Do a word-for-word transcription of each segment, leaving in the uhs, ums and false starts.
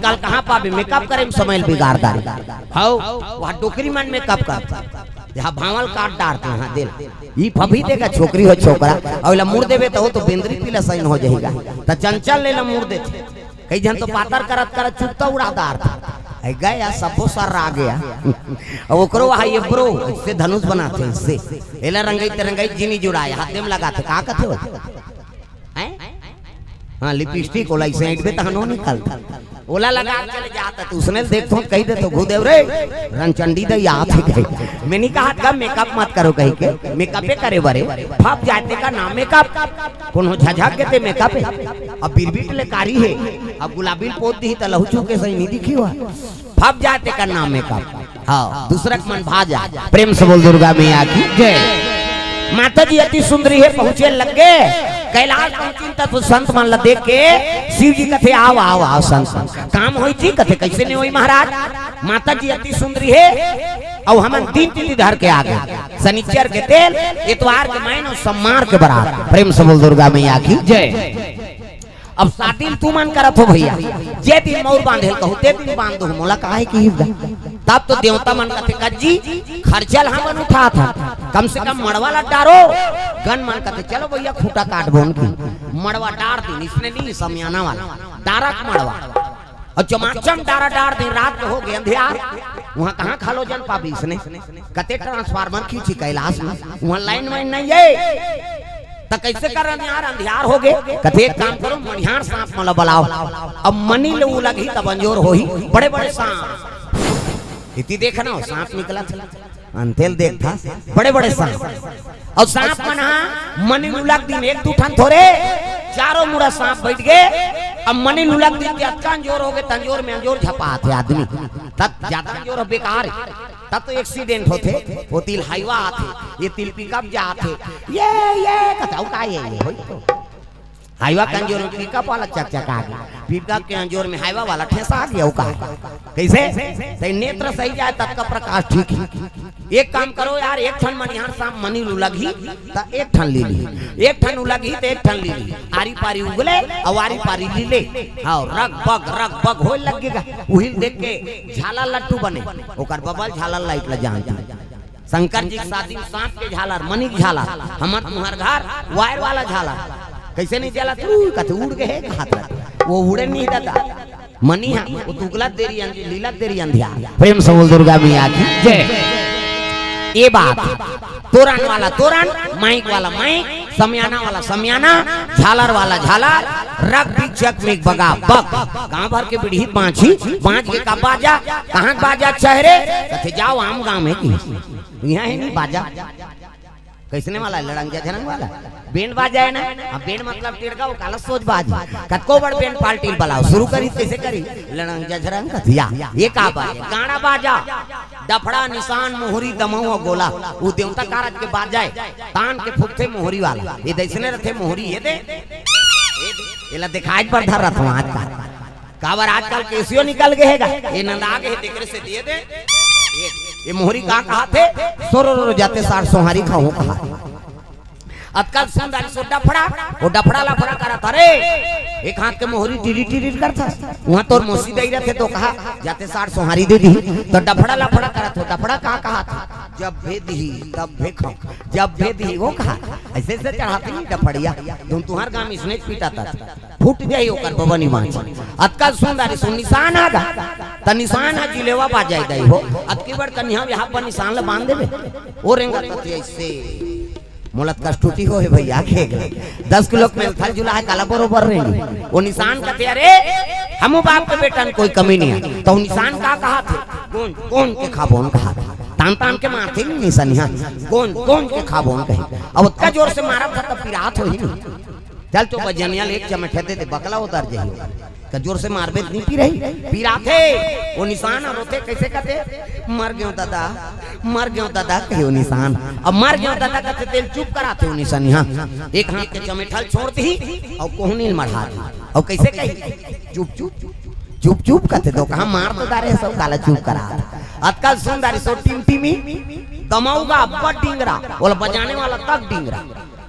आजकल कहाँ पाबे, मेकअप करे में समय ल बिगाड़ डारे। हव, वहाँ डोकरी मन मेकअप करथे, यहाँ भांवल काट डारथे, यहाँ दिल। ई फभी देगा, छोकरी हो छोकरा, अउ एला मुड़ देबे त ओ तो बेंदरी पीला सइन हो जाही गा। त चंचल ले ला मुड़ देथे। कई झन तो पातर करत करत चुत्ता उड़ा डारथे। ए गया, सब्बो सर आ गया। अब ओकरो वहाँ ये ब्रो, इससे धनुष बनाथे, इससे। एला रंगई ते रंगई जिनी जुड़ाए, हाथ में लगाथे, का कथे हो? हैं? हाँ, लिपस्टिक ओला इसे ऐंठबे तहन ओ निकलथे। ओला लगा के चले जात हे, त उसने देखथों, कहि देथों, "भूदेव रे, रंचंडी दई आत हे," कहि। मैं नहीं कहा था मेकअप मत करो कहि के, मेकअपे करे बरे, फब जाए तेकर नाम मेकअप। कोनो झझक के ते मेकअप हे। अब बिरबिट ले कारी हे, अब गुलाबी ल पोत दिही त लहू चूके सही नहीं दिखी हुआ। फब जाए तेकर नाम मेकअप। हाँ, दूसरा के मन भा जाए। प्रेम से बोल दुर्गा मैया की जय। माता जी अति सुंदरी हे, पहुंचे लग गे। कैलाश पहुंचिन त तो संत मन ला देख के शिव जी कथे, "आव, आव, आव संत मन, काम होई जी।" कथे, "कैसे नहीं होई महाराज? माता जी अति सुंदरी हे, अउ हमन दिन तिथि धर के आ गे, शनिचर के तेल, इतवार के मायन अउ सम्मार के बरात।" प्रेम से बोल दुर्गा मैया की जय। अब शादी ल तुमन करत हो भैया, जे दिन मउर बांधे ल कहू, ते दिन बांध दो, मोला काहे किहिस गा? तब तो देवता मन कथे, "कज्जी, खर्चा ल हमन उठात हन, कम से कम मड़वा ल डारो।" गन मन कथे, "चलो भैया, खूंटा काट बोन की मड़वा डार दिन, इसने नहीं, समियाना वाला डारक मड़वा।" अउ चमाचम डारा डार दिन, रात के हो गे अंधियार, वहाँ कहाँ खालो जन पाबी इसने? कते ट्रांसफार्मर खींची कैलाश में, वहाँ लाइन वाइन नहीं है। त कैसे करन यार, अंधियार हो गे। कथे, "एक काम करो, मनिहार सांप मन ला बलाओ, अब मनी ल उलगही तब अंजोर होही।" बड़े बड़े सांप, इति देखना हो, सांप निकलथे, अंते ल देखथा, बड़े बड़े सांप। अउ सांप मन हा मनी ल उलग दिन, एक दू ठन थोरे, चारों मुड़ा सांप बइठ गे। अब मनी ल उलग दिन के अतका अंजोर हो गे, त अंजोर में अंजोर झपाथे आदमी, तब ज्यादा अंजोर बेकार हे। तब तो एक्सीडेंट होथे, ओ ती ल हाईवा आथे, ये ती ल पिकअप जाथे, ये, ये, कथे, "अउ का ये, ये होई?" हाईवा के अंजोर में पिकअप वाला चकचका गे, पिकअप के अंजोर में हाईवा वाला ठेसा गे, अउ का? कैसे? सही नेत्र सही जाए, तब का प्रकाश ठीक हे। एक काम करो यार, एक ठन मनिहार सांप मनी ल उलगही, त एक ठन ले ली, एक ठन उलगही, त एक ठन ले ली, आरी पारी उगले, अउ आरी पारी लीले, हाँ, रग बग, रग बग होए लग गे गा। उही ल देख के झालर लट्टू बने, ओकर बबल झालर लाइट ल जानथे। शंकर जी के शादी में सांप के झालर, मनी के झालर, हमर तुम्हर घर वायर वाला झालर। कैसे नहीं चला तू? कथे उड़ गे हे, कहा था। वो उड़े नहीं दादा। मनी हा, वो तुगलत देरी अंधी, लीलत देरी अंधिया। प्रेम से बोल दुर्गा मैया की जय। ये बात, तोरन वाला तोरन, माइक वाला माइक, समियाना वाला समियाना, झालर वाला झालर, रग बिग चक मिग बगा बग। गांव भर के बिड़ही बांची, बांच के का बाजा, कहाँ के बाजा चहरे? कथे जाओ आम गांव में की। यहाँ हे नहीं बाजा। कैसने वाला हे? लड़ंग जझरंग वाला। बैंड बाजा हे ना? अब बैंड मतलब टेड़गा, वो काला सोच बाज। कतको बड़ बैंड पार्टी ल बलाओ, शुरू करी, कैसे करी? लड़ंग जझरंग कथिया। ये का बाजा? गाड़ा बाजा। डफड़ा, निशान, मोहरी, दमऊ अउ गोला, वो देवता कारज के बाजा हे। तान के फूकथे मोहरी वाला। ये दइसने रथे मोहरी, ये दे। ये दे। एला दिखाए बर धर रथों आज का। काबर आजकल केसियो निकल गे हे गा। ये नंदा गे हे, तेकरे से दिए दे। ये, ये मोहरी का कहाथे? सोरो रो जाते साठ सोहारी खाहूं कहा। अतका सुंदर सो डफड़ा, वो डफड़ा लफड़ा करत हरे। एक हाथ के मोहरी टिरी टिरी करत हस। वहां तोर मौसी दई रथे तो कहा, "जाते साठ सोहारी दे दी।" तो डफड़ा लफड़ा करत हो, डफड़ा का कहाथे? "जब भे दिही, तब भे खाऊं।" जब भे दिही, वो कहा, ऐसे से चढ़ाते नहीं डफड़िया। तुम तुम्हार गांव में इसने पीटा था। फूट जाही ओकर बबनी बांच। अतका सुंदर सो निशान आ गा। त निशान ह जिलेवा बाजाय दई हो। अतकी बड़ कनिहा यहाँ पर निशान ल बांध देबे। ओ रेंगा कथी ऐसे। मोला त कष्टुति होहे भैया, खेग ले। दस किलो के मेलथल जुला हे, काला बरोबर रेंगी। ओ निशान कथे, अरे, हमू बाप के बेटन कोई कमी नहीं हे। त ओ निशान का कहाथे? गोंज, गोंज के खाबोन कहाथे। तान तान के मारथे नहीं निशानिया। गोंज, गोंज के खाबोन कहे। अब ओतका जोर से मारब त पिरात होही नहीं। चल तो बजनिया ले एक चमेठा दे दे, बकला उतर जाही। का जोर से मारबे त नहीं पिरही, पिराथे। ओ निशान ह रोथे, कैसे कथे, "मर गेंव दादा, मर गेंव दादा," कहे ओ निशान। अब "मर गेंव दादा" कथे तेल चुप कराथे ओ निशानिया। एक हाथ के चमेठा ल छोड़ दिही अउ कोहनी ल मढ़ा दिही। अउ कैसे कही, "चुप, चुप, चुप, चुप कथे तो कहा मार तो डारे सब काला चुप करा।" अतका सुंदर सो टिमटिमी, दमऊ गा अब्बड़ डिंगरा, ओला बजाने वाला तक डिंगरा।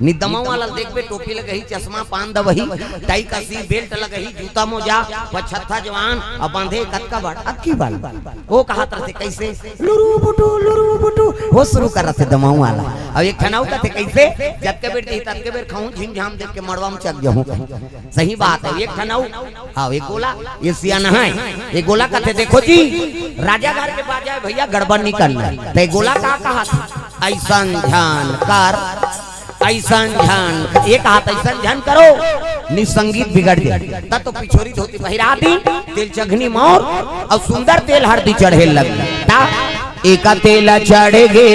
निदमा वाला देखबे, टोपी लगही, चश्मा, पान दवही, टाई कसी, बेल्ट लगही, जूता मोजा, पछत्था जवान, अब बांधे कतका बड़, अतकी बड़। वो कहत रथे, "कइसे?" "लुरु बुटु, लुरु बुटु।" वो शुरू कर रथे दमाऊ वाला। अब एक ठन अउ कथे, "कइसे?" "जतके बेर देही, ततके बेर खाहूं, झिमझाम देख के मड़वा में चक जाहूं।" सही बात है, एक ठन अउ। हाँ, एक गोला, ये सियान है, एक गोला कथे, "देखो जी, राजा घर के बाजा है भैया, गड़बड़ नहीं करना है।" तो एक गोला का कहा था? "अइसन झन कर, अइसन झन," ये कहा था, "अइसन झन करो, निसंगीत बिगड़ जाए।" तब तो पिछोरी धोती पहिरा दी, तेल चघनी मौर और सुंदर तेल हरदी चढ़े लग। ता एका तेला चढ़ गे,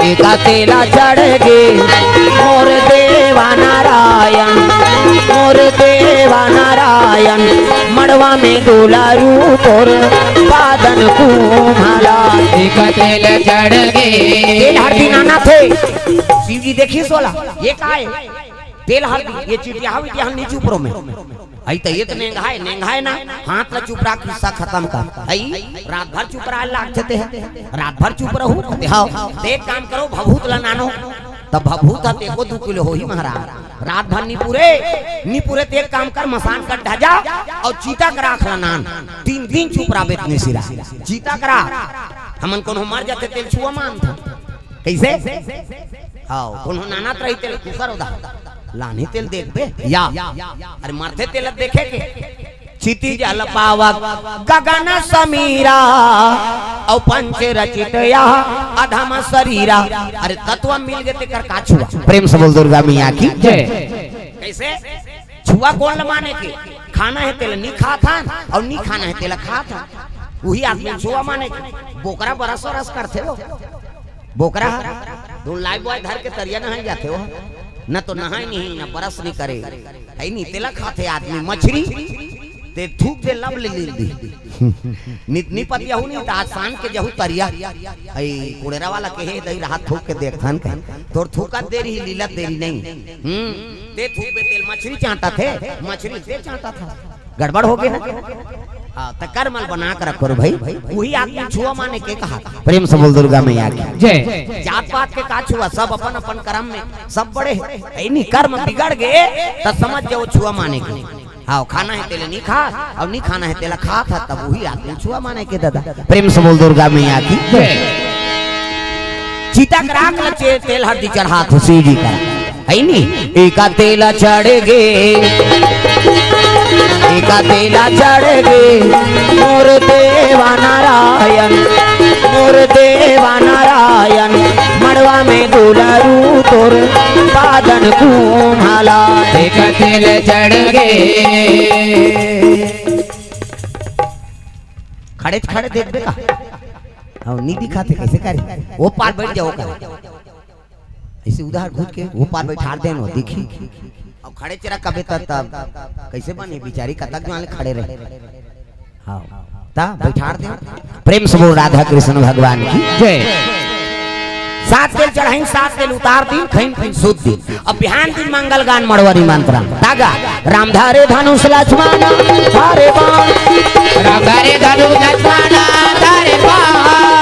एका तेला चढ़ गे, मोर देवा नारायण, मोर देवा नारायण, मड़वा में दुलारू तोर बादन कुम्हाला। एका तेल चढ़ गे। तेल हरदी नाना थे, शिव जी देखिस ओला, ये का है? तेल हरदी, ये चिटिया हवे, चिटिया हम नहीं चुपरो में। अई त ये त नेंगाय, नेंगाय ना, हाथ ला चुपरा, किस्सा खतम कर। अई रात भर चुपरा लागथे ते ह, रात भर चुप रहू ते। हव, ते एक काम करो, भभूत ला नानो, त भभूत ह ते एको दू किलो होही महाराज। रात भर नी पुरे, नी पुरे ते एक काम कर, मसान कट्ठा जा अउ चिता के राख ला नान, तीन दिन चुपरा बेतनी सिरा, चिता के राख। हमन कोनो मर जाथे तेल छुआ मानथन, कइसे? हव, कोनो नानत रही तेल कुकर ओदा। लानही तेल देखबे या? अरे मरथे तेल देखे के। चिति जल पावक गगन समीरा, अउ पंच रचित यह अधम शरीरा। अरे तत्व मिल गे तेकर का छुआ? प्रेम से बोल दुर्गा मैया की जय। कइसे? छुआ कोन ल माने के? खाना हे तेला नी खाथन अउ नी खाना हे तेला खाथन। उही आदमी छुआ माने के। बोकरा बरस वरस करथे वो। बोकरा ह, तू लाइफबॉय धर के तरिया नहाय जाथे वो। न तो नहाय नहीं, न ब्रश नहीं करे। है नहीं, तेला खाथे आदमी। मछरी, ते थूक दे, लब ले लील दी। नित नी पतियाहू नहीं, त आज शाम के जहू तरिया। आई कुड़ेरा वाला के हे दई रहा थूक के देखथन के। तोर थूकत देरी ही, लीलत देरी नहीं। हम्म, ते थूक बे तेल, मछरी चांटा थे, मछरी ते चांटा था। गड़बड़ हो गे ना? हाँ, त कर मल बना के रखो रे भाई। उही आदमी छुआ माने के कहा। प्रेम से बोल दुर्गा मैया की जय। जात पात के का छुआ, सब अपन अपन कर्म में सब बड़े हे। ऐ नी कर्म बिगड़ गे त समझ जाओ छुआ माने के। हाँ, खाना हे तेला नी खा, अउ नी खाना हे तेला खा था, तब उही आदमी छुआ माने के दादा। प्रेम से बोल दुर्गा मैया की जय। चिता के राख ल चे-, तेल हरदी चढ़ात हो शिव जी का। है नी? एका तेला चढ़ गे, एका तेला चढ़ गे, मोर देवा नारायण, मोर देवा नारायण, मड़वा में दुलारू तोर बादन कुम्हाला। एका तेल चढ़ गे। खड़े खड़े देख दे का। हाँ, नी दिखाथे, कइसे करे? वो पार बैठ जाओ का। ऐसे उधार घुट के वो पार बैठार देन हो, देखी। अब खड़े चेरा कबे तब, तब कइसे बने बिचारी, कतक जान ले खड़े रहे। हाँ, ता बैठार दे। प्रेम से बोल राधा कृष्ण भगवान की जय। सात तेल चढ़ाइन, सात तेल उतार दिन, खइन खइन सुत दिन। अब बिहान दिन मंगल गान मड़वा निमंत्रण। तागा, राम धारे धनुष लक्ष्मण धारे बाण। राम धारे धनुष लक्ष्मण धारे बाण।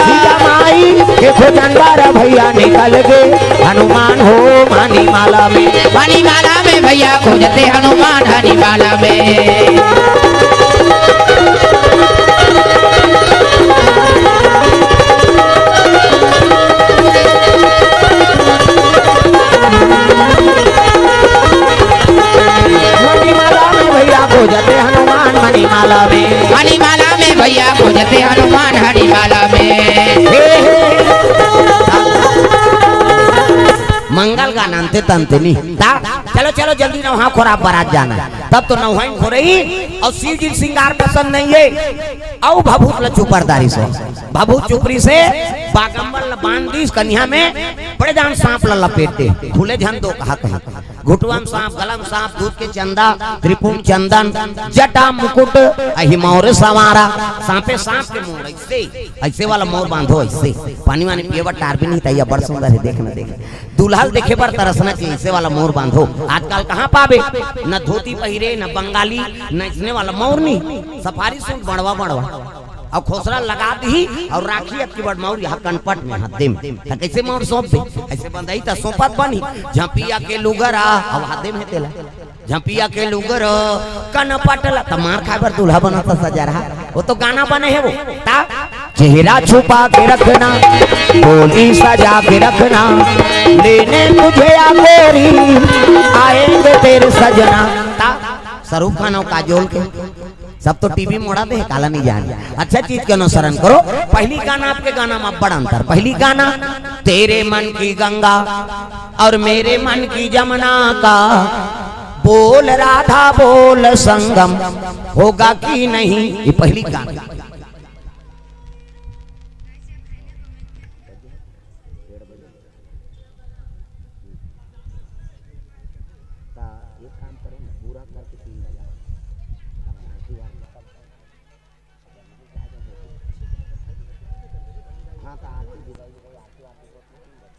सीता माई के खोजन बर भैया निकल गे, हनुमान हो मणिमाला में। मणिमाला में भैया खोजथे हनुमान हनी माला में। मणिमाला में भैया खोजथे हनुमान मणिमाला में। मणिमाला में भैया खोजथे हनुमान हनी माला में। हे, हे। मंगल गान अंते तंते नी। ता, चलो, चलो, जल्दी नहा खोरा बरात जाना। तब तो नहाइन खोरई अउ शिव जी सिंगार पसंद नहीं है। अउ भभूत ल चुपर दारी से, भभूत चुपरी से बागम्बर ल बांध दीस कनिहा में, बड़े जान सांप ल लपेट दे, खुले झन दो कहा कहा। घुटवा में सांप, गला में सांप, दूध के चंदा, त्रिपुम चंदन, जटा मुकुट, अहि मोर संवारा। सांपे सांप के मोर ऐसे, ऐसे वाला मोर बांधो ऐसे। पानी वानी पिए बर टार भी नहीं तैया, बड़ सुंदर है, देख न देख। दूल्हा ल देखे बर तरसना चाहिए, ऐसे वाला मोर बांधो। आजकल कहाँ पाबे, न धोती पहिरे, न बंगाली, न इसने वाला मोर नहीं, सफारी सूट बड़वा बड़वा। अउ खोसरा लगा दिही अउ राखी अबकी बड़ मउर यहाँ कनपट में, हाथे में। त कइसे मउर सौंप दे? अइसे बंधही त सौंपत बनही। झपिया के लुगरा अउ हाथे में तेला। झपिया के लुगरा कनपट ला। त मार खाए बर दूल्हा बनत हे सजरहा। वो तो गाना बने हे वो। ता चेहरा छुपा के रखना, बोली सजा के रखना, लेने तुझे आ गोरी, आएंगे तेरे सजना। ता शाहरुख खान अउ काजोल के सब तो टीवी मोड़ा दे, काला नहीं जान। अच्छा चीज के अनुसरण करो। पहली गाना अबके गाना में बड़ अंतर। पहली गाना तेरे मन की गंगा और मेरे मन की जमुना का, बोल राधा बोल संगम होगा कि नहीं, ये पहली गाना। त एक काम करो ना, पूरा करके तीन बजा। हाँ, त आरती भी, आरती, आरती को तीन बजे।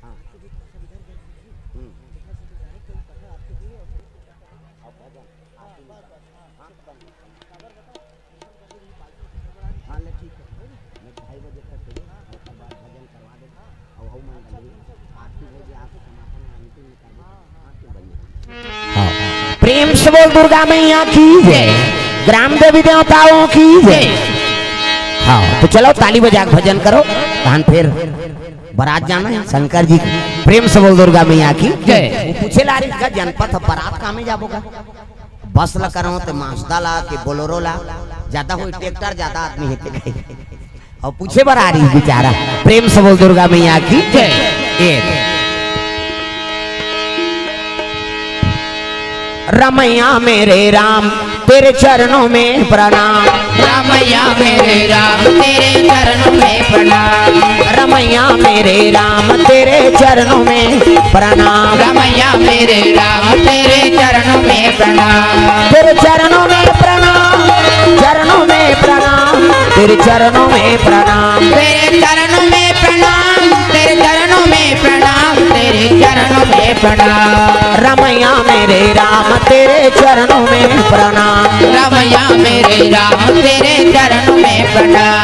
हाँ। हम्म। अब भजन, आरती में। हाँ, ले ठीक है। मैं ढाई बजे तक के लिए, ओकर बाद भजन करवा दे। अउ अउ मंडली, आरती हो गया, आप समापन और अंतिम में करबो। हाँ, क्यों बनी? हाँ। प्रेम से बोल दुर्गा मैया की जय, ग्राम देवी देवताओं की जय। हाँ, तो चलो ताली बजा के भजन करो, तहन फिर बारात जाना है शंकर जी की। प्रेम से बोल दुर्गा मैया की जय। वो पूछे ला रही का जनपद ह, बारात कामे जाबो का? बस ला करो ते माजदा ला के बोलेरो ला, ज्यादा होई ट्रैक्टर, ज्यादा आदमी हे ते। अउ पूछे बर आ रही बेचारा। प्रेम से बोल दुर्गा मैया की जय। ए रमैया मेरे राम तेरे चरणों में प्रणाम। रमैया मेरे राम तेरे चरणों में प्रणाम। रमैया मेरे राम तेरे चरणों में प्रणाम। रमैया मेरे राम तेरे चरणों में प्रणाम। तेरे चरणों में प्रणाम, चरणों में प्रणाम, तेरे चरणों में प्रणाम। तेरे चरणों में प्रणाम, तेरे चरणों में प्रणाम, तेरे चरणों में प्रणाम। रमैया मेरे राम तेरे चरणों में प्रणाम। रमैया मेरे राम तेरे चरणों में प्रणाम।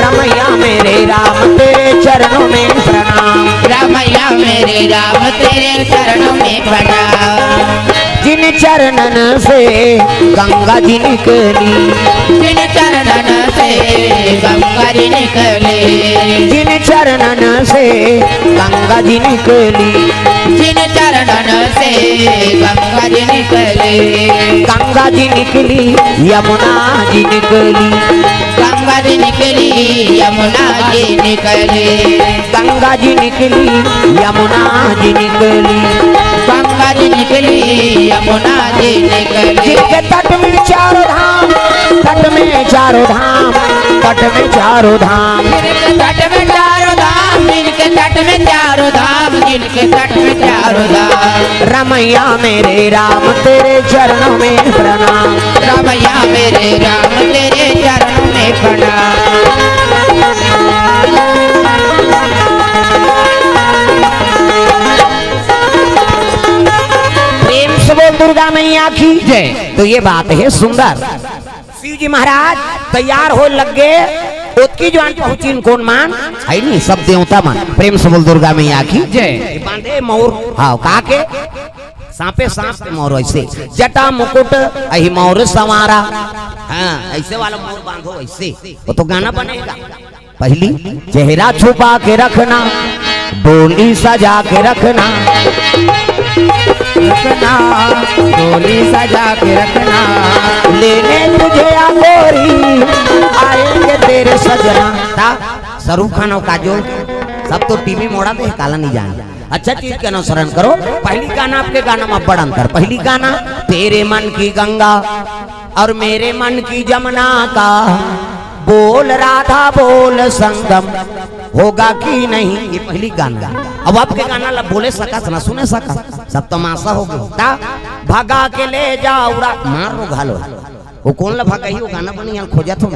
रमैया मेरे राम तेरे चरणों में प्रणाम। रमैया मेरे राम तेरे चरणों में प्रणाम। जिन चरणन से गंगा जी निकली। जिन चरणन से गंगा जी निकली। जिन चरणन से गंगा जी निकली। जिन चरणन से गंगा जी निकली। गंगा जी निकली, यमुना जी निकली। गंगा जी निकली, यमुना जी निकली। गंगा जी निकली, यमुना जी निकली। गंगा जी निकली, यमुना जी निकली। जिनके तट में चारों धाम, तट में चारों धाम, तट में चारों धाम। जिनके तट में चारों धाम, जिनके तट में चारों धाम, जिनके तट में चारों धाम। रमैया मेरे राम तेरे चरणों में प्रणाम। रमैया मेरे राम तेरे चरणों में प्रणाम। प्रेम से बोल दुर्गा मैया की जय। तो ये बात है सुंदर। शिव जी महाराज तैयार हो लग गे, ओतकी जुवार पहुंचिन कोन मन, है नी, सब देवता मन। प्रेम से बोल दुर्गा मैया की जय। बांधे मउर, हाँ, का के? सांपे सांप के मउर, ऐसे जटा मुकुट अहि मउर संवारा। हाँ, ऐसे वाला मउर बांधो, ऐसे। वो तो गाना बनेगा। पहली, चेहरा छुपा के रखना, डोली सजा के रखना। रखना, डोली सजा के रखना। लेने तुझे आ गोरी, आएंगे तेरे सजना। ता शाहरुख खान अउ काजोल, सब तो टीवी मोड़ा दे, काला नहीं जान। अच्छा चीज के अनुसरण करो। पहली गाना अबके गाना में बड़ अंतर। पहली गाना तेरे मन की गंगा और मेरे मन की जमुना का, बोल राधा बोल संगम होगा कि नहीं, ये पहली गाना। अब अबके गाना ला बोले सकस ना सुने सकस। सब तमाशा हो गए। ता भगा के ले जाओ रा, मार लो घालो। वो कौन ला भगाही, वो गाना बनी यहाँ खोजत हो।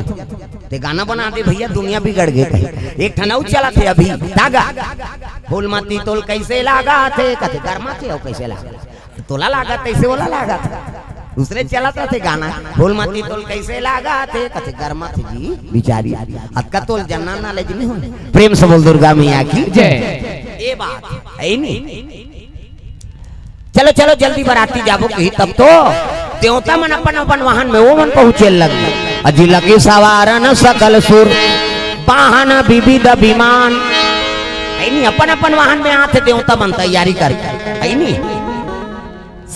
ते गाना बना दे भैया, दुनिया बिगड़ गए कहीं। एक ठन अउ चलत हे अभी, तागा। फूल मती तोल कैसे लागा थे, कथे गरमा थे, अउ कैसे लागा? तोला लागा, तैसे ओला लागा था। दूसरे चलत रथे गाना, फूल मती तोल कैसे लागा थे, कथे गरमा थे जी, बिचारी। अतका तोल जन्ना ना ले जी नहीं हो। प्रेम से बोल दुर्गा मैया की जय। ये बात है नहीं। चलो, चलो, जल्दी बराती जाबो कही तब तो। देवता मन अपन, अपन वाहन में वो मन पहुंचे लगे। अजी लगे सवारन सकल सुर, वाहन विविध विमान। है नहीं, अपन, अपन वाहन में आथे देवता मन तैयारी करके। है नहीं,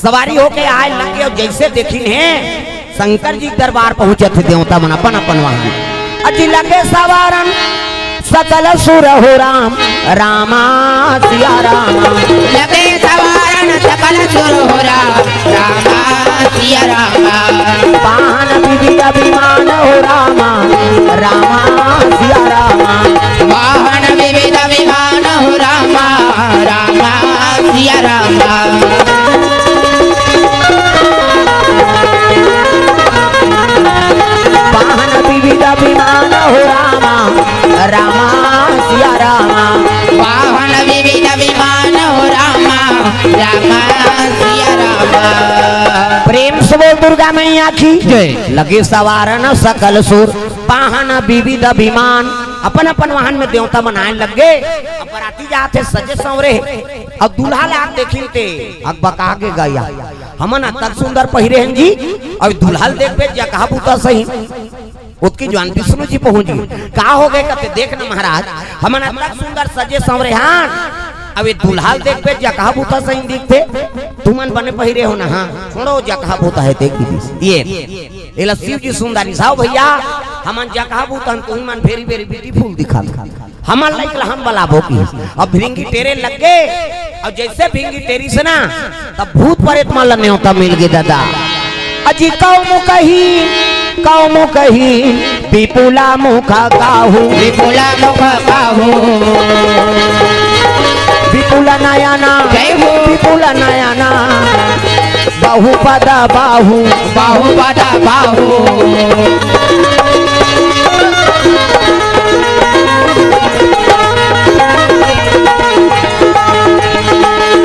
सवारी होके आए लगे और जैसे देखिन हे, शंकर जी के दरबार पहुंचत हे देवता मन अपन, अपन वाहन। अजी लगे सवारन सकल सुर हो राम, रामा सिया रामा। लगे सवारन सकल सुर हो राम, रामा सिया रामा। वाहन विविध विमान हो रामा, रामा सिया रामा। वाहन विविध विमान हो रामा, रामा सिया रामा। वाहन विविध विमान हो रामा, रामा सिया रामा। वाहन विविध विमान हो रामा, रामा सिया रामा। प्रेम से बोल दुर्गा मैया की जय। लगे सवारन सकल सुर, वाहन विविध विमान। अपन अपन वाहन में देवता मन आए लग गे। अब बराती जात हे सजे संवरे, अब दूल्हा ला देखिन ते अकबका गे गया। हमन अतक सुंदर पहिरे हन जी, अउ दूल्हा ल देखबे जगह बूता सही। ओतकी जुवार विष्णु जी पहुंच गे। का हो गे कथे, देख न महाराज, हमन अतक सुंदर सजे संवरे हन, अब ये दूल्हा ल देखबे जगह बूता सही दिखथे। तुमन बने पहिरे हो ना, हाँ, छोड़ो जगह बूता हे देखी दिस। ये, एला शिव जी सुंदर रिसाव भैया, हमन जगह बूता हन, तुमन very very beautiful दिखत। हमर लइक ला हम बलाबो की। अब भिंगी टेरे लग गे, अउ जैसे भिंगी टेरिस ना, तब भूत परेत मन ला नेवता मिल गे दादा। अजी कौ मुखही, कौ मुखही, विपुला मुख काहू। विपुला मुख काहू। विपुल नयना, जय हो। विपुल नयना, बहुपद बाहू। बहुपद बाहू।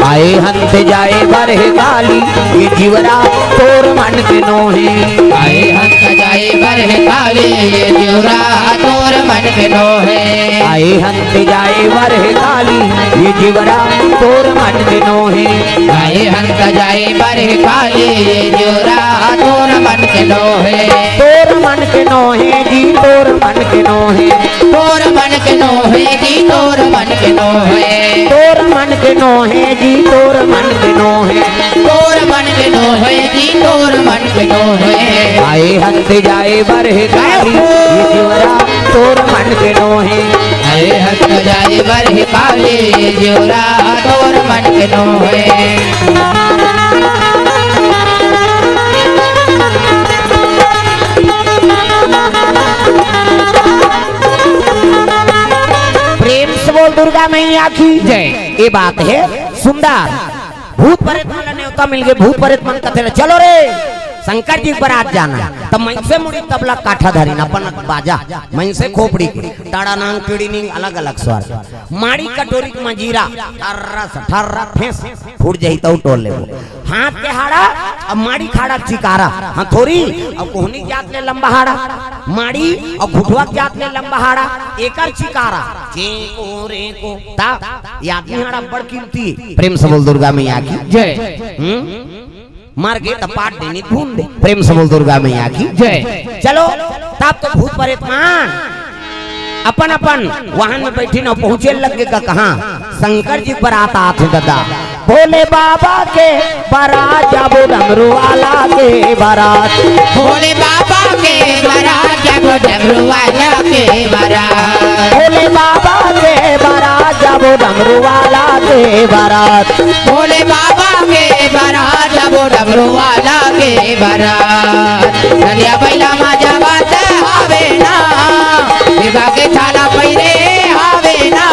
आए हंत जाए बरह काली, ये जिवरा तोर मन के नोहे। आए हंत जाए बरह काली, ये जिवरा तोर मन के नोहे। आए हंत जाए बरह काली, ये जिवरा तोर मन के नोहे। आए हंत जाए बरह काली, ये जिवरा तोर मन के नोहे। तोर मन के नोहे जी, तोर मन के नोहे। तोर मन के नोहे जी, तोर मन के नोहे। तोर मन के नोहे जी, तोर मन के नोहे। तोर मन के नोहे जी, तोर मन के नोहे। आए हंत जाए बरह काली, ये जिवरा तोर मन के नोहे। आए हंत जाए बरह काली, ये जिवरा तोर मन के नोहे। प्रेम से बोल दुर्गा मैया की जय। ये बात है सुंदर। भूत परेत मन ला नेवता मिल गे, भूत परेत मन कथे ला, "चलो रे, शंकर जी के बरात जाना है।" तब मइनसे मुड़ी तबला काठा धरिन, अपन बाजा, मइनसे खोपड़ी के, टाड़ा नांग, पीड़ी निंग, अलग-अलग स्वर। माड़ी कटोरी के मंजीरा, ठर्रा से, ठर्रा फेंस, फूट जाही तउ टोल लेबो। हाथ के हाड़ा, अब माड़ी खाड़ा के चिकारा, हथौरी, अब कोहनी के जात ले लंबा हाड़ा, माड़ी, अब घुटवा के जात ले लंबा हाड़ा, एकर चिकारा, चेंको रेंको, ता, ये आदमी हाड़ा बड़ कीमती। प्रेम से बोल दुर्गा मैया की जय। हम्म? मर गे त पाट देनी भून दे। प्रेम से बोल दुर्गा मैया की जय। चलो, तब तो भूत परेत मन अपन अपन वाहन में बैठी न पहुंचे लग गे का कहाँ? शंकर जी बरात आत हे दादा। भोले बाबा के बरात जाबो डमरू वाला के बरात। भोले बाबा के बरात जाबो डमरू वाला के बरात। भोले बाबा के बरात जाबो डमरू वाला के बरात। भोले बाबा के बरात जाबो डमरू वाला के बरात। नदिया बैला मा जावत हवे ना, बिबा के छाला पहिरे हवे ना,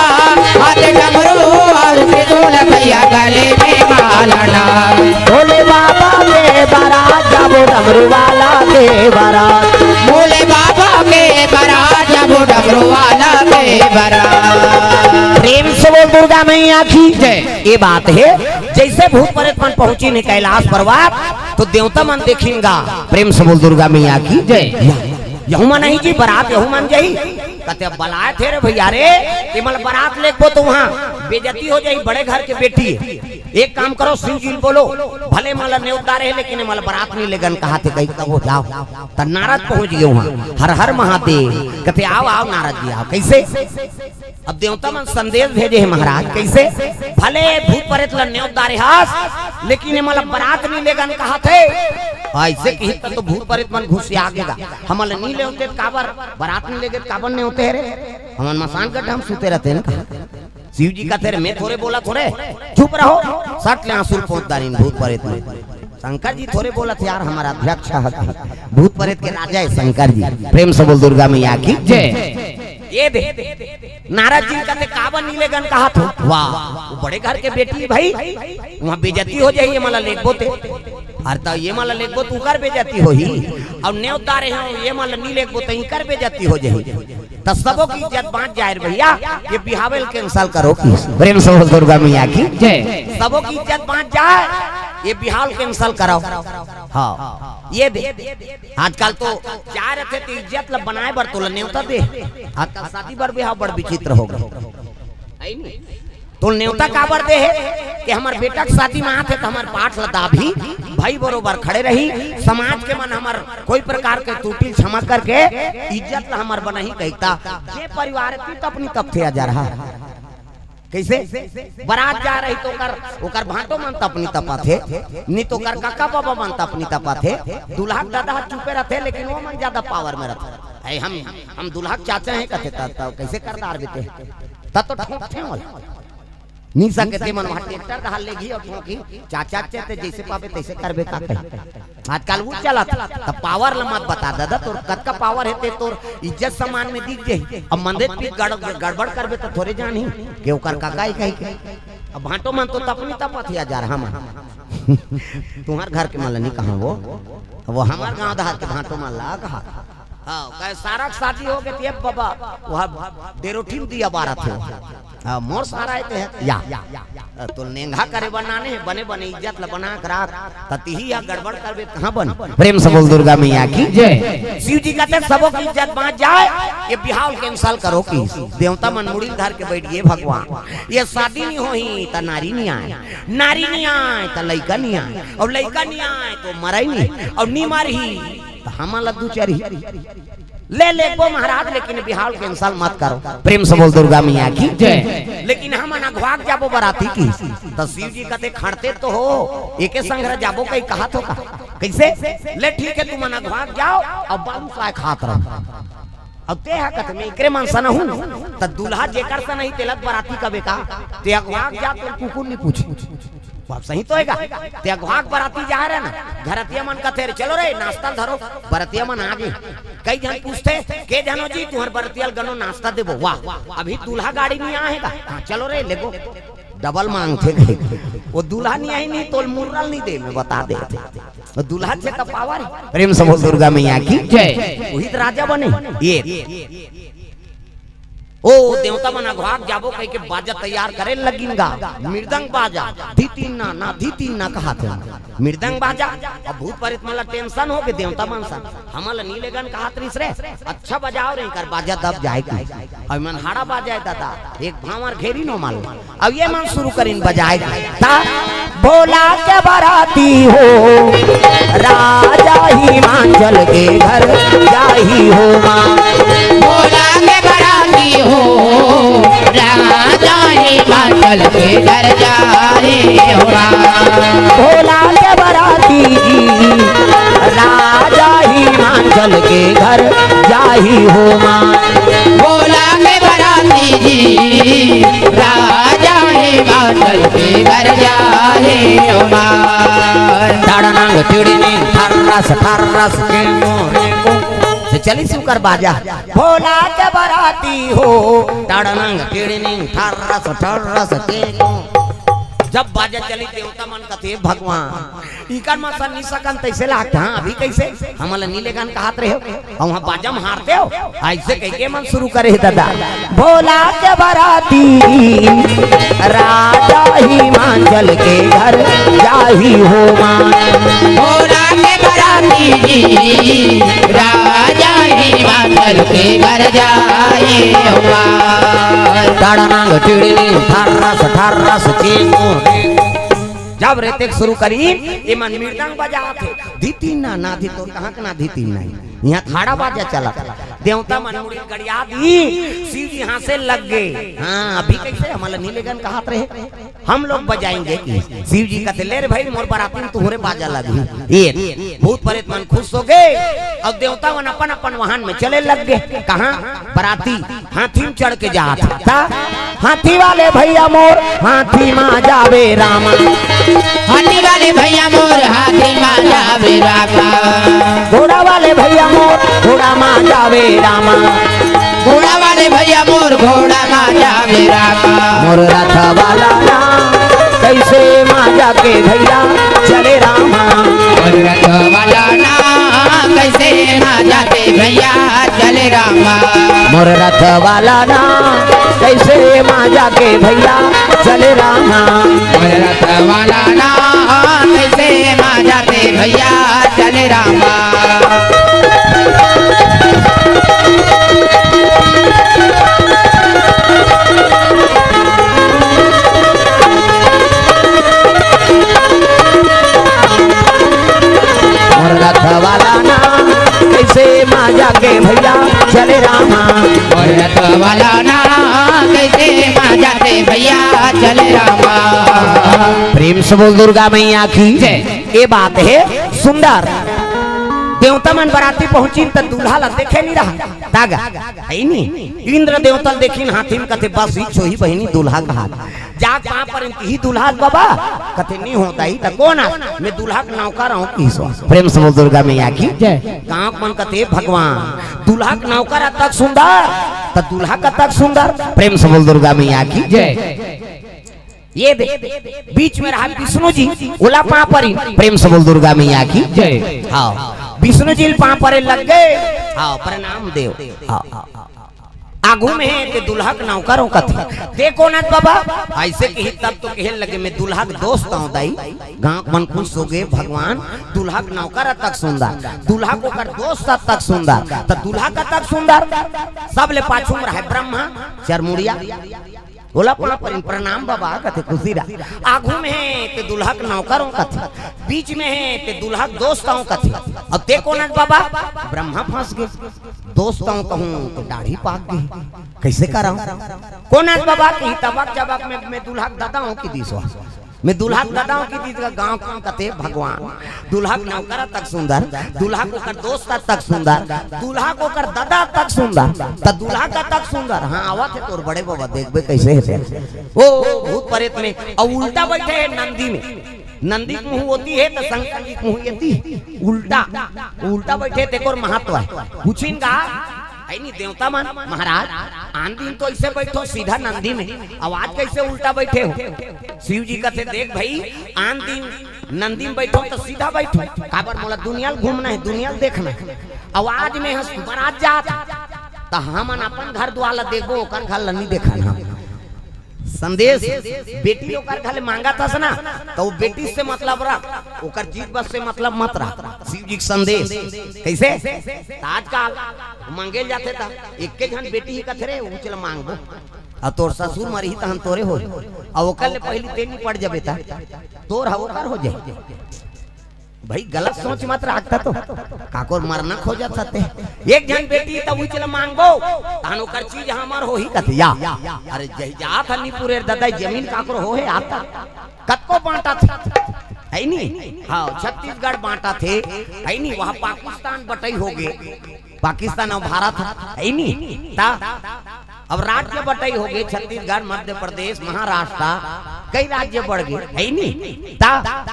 हाथ डमरू अउ त्रिशूल भैया गले में मा भोले बाबा के बारात जाबो डमरू वाला के बारात। भोले बाबा के बारात जाबो डमरू वाला के बारात। प्रेम से बोल दुर्गा मैया की जय। ये बात है, जैसे भूत प्रेत मन पहुंचिन हे कैलाश पर्वत, तो देवता मन देखिन गा। प्रेम से बोल दुर्गा मैया की जय। यहू मन नहीं जी, बारात यहू मन जाही। कथे, "अब बलाए थे रे भैया रे, ये मन बारात लेगबो तो वहाँ बेइज्जती हो जाही, बड़े घर के बेटी हे। एक काम करो, शिव जी ल बोलो, भले मला नेवता रहे, लेकिन मला बारात नहीं लेगन कहा थे, कहीं कहो जाओ।" त नारद पहुंच गए वहाँ, "हर हर महादेव।" कथे, "आओ, आओ नारद जी, आओ।" कैसे? अब देवता मन संदेश भेजे हे महाराज, कैसे? "भले भूत प्रेत ल नेवता रहे हस, लेकिन ये मला बारात नहीं लेगन कहा थे।" ऐसे कही त तो भूत प्रेत मन गुस्सिया गेगा, "हमला नहीं लेवते त काबर, बारात नहीं लेगे त काबर नेवते हे रे? हमन मसान गड्ढा म सुते रहते हैं ना।" शिव जी कथे, "रे, मैं थोरे बोला थोरे, चुप रहो।" सट ले आंसू ल पोंछ डारिन भूत प्रेत मन। शंकर जी थोरे बोलत हे यार, हमारा अध्यक्ष हे, भूत प्रेत के राजा हे शंकर जी। प्रेम से बोल दुर्गा मैया की जय। ये दे, नारद जी कथे, "काबर नहीं लेगन कहा थे?" वाह, वो बड़े घर के बेटी भाई, वहाँ बेइज्जती हो जाही, ये मला लेगबो ते। अरे त ये मला लेगबो त उकर बेइज्जती होही, अउ नेवता रहे हो, ये मला नहीं लेगबो त इकर बेइज्जती हो जाही। त सबो की इज्जत बाँच जाए रे भैया, ये बिहाव ल cancel करो कि। प्रेम से बोल दुर्गा मैया की जय। सबो की इज्जत बाँच जाए, ये बिहाव ल cancel करो। हाँ, ये दे। आजकल तो चाह रहे थे तो इज्जत ल बनाए बर तोला नेवता दे। आजकल शादी बर बिहाव बड़ विचित्र हो गए। है नहीं? तो नेवता काबर दे हे कि हमर बेटा के शादी में आथे त हमर पाठ ल दाबही, भाई बरोबर खड़े रही, समाज के मन हमर कोई प्रकार के त्रुटि ल क्षमा करके इज्जत ल हमर बनाही कहिता। जे परिवार हे त अपनी तपथे आ जा रहा। कैसे? बारात जा रही त ओकर, ओकर भांटो मन त अपनी तपथे, नहीं त ओकर काका बाबा मन त अपनी तपथे, दूल्हा के दादा ह चुपे रहथे, लेकिन वो मन ज्यादा power में रहथे। "है हम, हम दूल्हा के चाचा हैं," कथे, "त, त कैसे कर डारबे ते?" त तो ठोंकथे ओला। नहीं सके ते मन वहाँ ट्रैक्टर डाल लेगी और ठोंकी, चाचा चेते जैसे पावे तैसे करबे का कही। आजकल वो चलत, त power ल मत बता दादा, तोर कतका power हे ते तोर इज्जत सम्मान में दिख जाही। अब मंदिर पी गड़-, गड़बड़ करबे त थोरे जानही के ओकर काका ही कही के। अब भांटो मन तो तपनी तपत ही हजार हम। तुम्हार घर के मन ल नहीं कहा वो, वो हमर गांव दहार के भांटो मन ला कहा। हाँ, कहे सारा के शादी हो गए, ये बाबा, वह डेरोठी में दिया बारत हो। हाँ, मोर सारा हे ते हे, या। तो नेंगा करे बनाने हे, बने बने इज्जत ल बना के राख, त तिही या गड़बड़ करबे, कहाँ बन? प्रेम से बोल दुर्गा मैया की जय। शिव जी कहते, "सबो की इज्जत बाँच जाए, ये बिहाव ल cancel करो" कि। देवता मन मुड़ी ल धर के बैठ गए, "भगवान, ये शादी नहीं होही, त नारी नहीं आए, नारी नहीं आए, त लइका नहीं आए, और लइका नहीं आए, तो मरही नहीं, और नहीं मरही, त हमन ल दू चरही।" ले लेगबो महाराज, लेकिन बिहाव ल cancel मत करो। प्रेम से बोल दुर्गा मैया की जय। लेकिन हमन अघवाक जाबो बराती कि। त शिव जी कहते, "खड़ते तो हो, एके संघरा जाबो कही कहत हो का? कैसे? ले ठीक हे, तुमन अघवाक जाओ, अब बालू साय खात रहो।" अब ते हा कहते, "मैं एकरे मन सन हूँ।" त दूल्हा जेकर सन ही तेला बराती कबे का? ते अघवाक जा, तो कुकुर नहीं पूछे। बात सही तो हे गा। ते अघवाक बराती जा रहे ना, घरतिया मन कहते रे, "चलो रे, नाश्ता धरो।" बरतिया मन आगे। कई झन पूछते, "के झन हो जी, तुहर बरतिया ल गनो नाश्ता देबो।" "वाह, अभी दूल्हा गाड़ी नहीं आए हे गा।" "हाँ, चलो रे, लेगो।" डबल मांगथे कहे। वो दूल्हा नहीं आई नहीं, तोल मुर्रा ल नहीं दे, मैं बता देथे। वो दूल्हा से त power हे। प्रेम से बोल दुर्गा मैया की जय। वही त राजा बने। ये ओ देवता मन अघवाक जाबो कहिके बाजा तैयार करे लगिन गा। मृदंग बाजा, धी तीन ना, ना धी तीन ना कहाथे। मृदंग बाजा, अब भूत प्रेत मन ला tension हो गे देवता मन सन। हमन ला नी लेगन कहात रिस रे, अच्छा बजाओ रे, एकर बाजा दब जाए कि। अब मन हाड़ा बाजाए दादा, एक भांवर घेरी नो मालूम। अब ये मन शुरू करिन बजाए ता, भोला के बराती हो, राजा हिमाचल के घर जाही हो माँ। भोला के बराती हो, राजा हिमाचल के घर जाही हो माँ। भोला के बराती जी, राजा हिमाचल के घर जाही हो माँ। भोला के बराती जी, राजा हिमाचल के घर जाही हो माँ। तड़नंग तिड़नी थर्रस थर्रस के मोरे को। से चली सुकर बाजा। भोला के बराती हो। तड़नंग तिड़नी थर्रस थर्रस के को। जब बाजा चली, देवता मन कथे, "भगवान, इकर मन सन नी सकन, तइसे लागत, हाँ, अभी कइसे? हमन ल नी लेगन कहत रहे हो, अउ वहाँ बाजा म हारते हो।" अइसे कहिके मन शुरू करे हे दादा। भोला के बराती राजा हिमाचल के घर जाही हो माँ। भोला के बराती राजा हिमाचल के घर जाही हो माँ। ताड़ा नांग टिड़नी, ठर्रस, ठर्रस, चींगू। जब रेतेक शुरू करी, एमन मृदंग बजात हे। धी तीन ना, ना धी तो कहाँ के ना धी तीन ना। यहाँ थाड़ा बाजा चलत हे। देवता मन मुड़ी गड़िया दी, शिव जी हाँसे लग गे। हाँ, अभी कइसे? हमन ल नी लेगन कहत रहे। हम लोग बजाएंगे कि शिव जी कथे, "ले रे भाई, मोर बराती म तुँहरे बाजा लगही।" ये भूत प्रेत मन खुश हो गे अउ देवता मन अपन अपन वाहन में चले लग गे। कहाँ? बराती हाथी म चढ़ के जात हे। त हाथी वाले भइया मोर हाथी मा जावे रामा। हाथी वाले भइया मोर हाथी मा जावे रामा। घोड़ा वाले भइया मोर घोड़ा मा जावे रामा। घोड़ा वाले भइया मोर घोड़ा मा जावे रामा। मोर रथ वाला ना कइसे मा जाके भइया चले रामा। मोर रथ वाला ना कइसे मा जाके भइया चले रामा। मोर रथ वाला ना कइसे मा जाके भइया चले रामा। मोर रथ वाला ना कइसे मा जाके भइया चले रामा। मोर रथ वाला ना कइसे मा जाके भइया चले रामा। मोर रथ वाला ना कइसे मा जाके भइया चले रामा। प्रेम से बोल दुर्गा मैया की जय। ये बात हे सुंदर। देवता मन बराती पहुंचिन त दूल्हा ला देखे नी रहा। तागा, हे नी? इंद्र देवता ल देखिन हाथी म कथे, "बस इही होही बहिनी दूल्हा कहात।" जाके पाँव परिन, "इही दूल्हा आस बाबा?" कथे, "नी हो दाई, त कोन आस?" "मैं दूल्हा के नौकर अहूँ," किहिस। प्रेम से बोल दुर्गा मैया की जय। गाँव के मन कथे, "भगवान, दूल्हा के नौकर अतक सुंदर, त दूल्हा कतक सुंदर।" प्रेम से बोल दुर्गा मैया की जय। ये दे, बीच में रहा विष्णु जी, ओला पाँव परिन, प्रेम से बोल दुर्गा मैया की जय। हाँ, विष्णु जी ल पाँव परे लग गे। हाँ, प्रणाम देव। हाँ, हाँ, हाँ। आगू में हे ते दूल्हा के नौकर अहूँ कथे। "ते कोन आस बाबा?" अइसे किहिस तब तो कहे लगे, "मैं दूल्हा के दोस्त अहूँ दाई।" गाँव के मन खुश हो गे, "भगवान, दूल्हा के नौकर अतक सुंदर, दूल्हा के ओकर दोस्त अतक सुंदर, त दूल्हा कतक सुंदर?" सबले पाछू में रहे ब्रह्मा, चरमुड़िया। ओला पाँव परिन, "प्रणाम बाबा," कथे, "खुशी रहा।" आगू में हे ते दूल्हा के नौकर अहूँ कथे, बीच में हे ते दूल्हा के दोस्त अहूँ कथे, अउ ते कोन आस बाबा? ब्रह्मा फंस गे, दोस्त अहूँ कहूँ त दाढ़ी पाक गे, कइसे करँव? "कोन आस बाबा?" किहिस तब चबक में, "मैं दूल्हा के ददा अहूँ," किहिस। "मैं दूल्हा के ददा अहूँ," किहिस। गाँव के मन कथे, "भगवान, दूल्हा के नौकर अतक सुंदर, दूल्हा के ओकर दोस्त अतक सुंदर, दूल्हा के ओकर ददा अतक सुंदर, त दूल्हा कतक सुंदर?" "हाँ, आवत हे तोर बड़े बाबा, देखबे कइसे हे ते।" ओ, भूत प्रेत में, अउ उल्टा बइठे हे नंदी में। नंदी के मुँह ओती हे, त शंकर जी के मुँह एती। उल्टा, उल्टा बइठे, तेकर महत्व हे। पूछिन गा, हे नी देवता मन, "महाराज, आन दिन तो अइसे बइठो सीधा नंदी में, अउ आज कइसे उल्टा बइठे हो?" शिव जी कथे, "देख भई, आन दिन नंदी में बइठो त सीधा बइठो, काबर मोला दुनिया ल घूमना हे, दुनिया ल देखना हे। अउ आज में हस बरात जात हे, त हमन अपन घर दुवार ल देखबो, ओकर घर ल नी देखन हम।" संदेश, बेटी ओकर घर ले मांगत हस ना, त ओ बेटी से मतलब रख, ओकर चीज बस से मतलब मत रख। शिव जी के संदेश कइसे? त आजकल मांगे ल जाथे त एके झन बेटी ही कथे, "रे, उच ल मांगबो, अउ तोर ससुर मरही तहन तोरे होही, अउ ओकर ले पहिली ते निपट जबे त तोर ह ओकर हो जाही।" भई, गलत सोच मत रखता तो। काकोर मरना खोजत हते। एक झन बेटी त उइच ल मांगबो, तहन ओकर चीज हमर होही कथे या। अरे जही जात हनी पुरेर ददा जमीन काकोर होहे आता। कतको बांटत हे। है नी? हाँ, छत्तीसगढ़ बांटत हे। है नी? वहाँ पाकिस्तान बटई होगे। पाकिस्तान अउ भारत हे, हे नी? त अब राज्य बटई होगे, छत्तीसगढ़, मध्य प्रदेश, महाराष्ट्र, कई राज्य बट गे, हे नी? त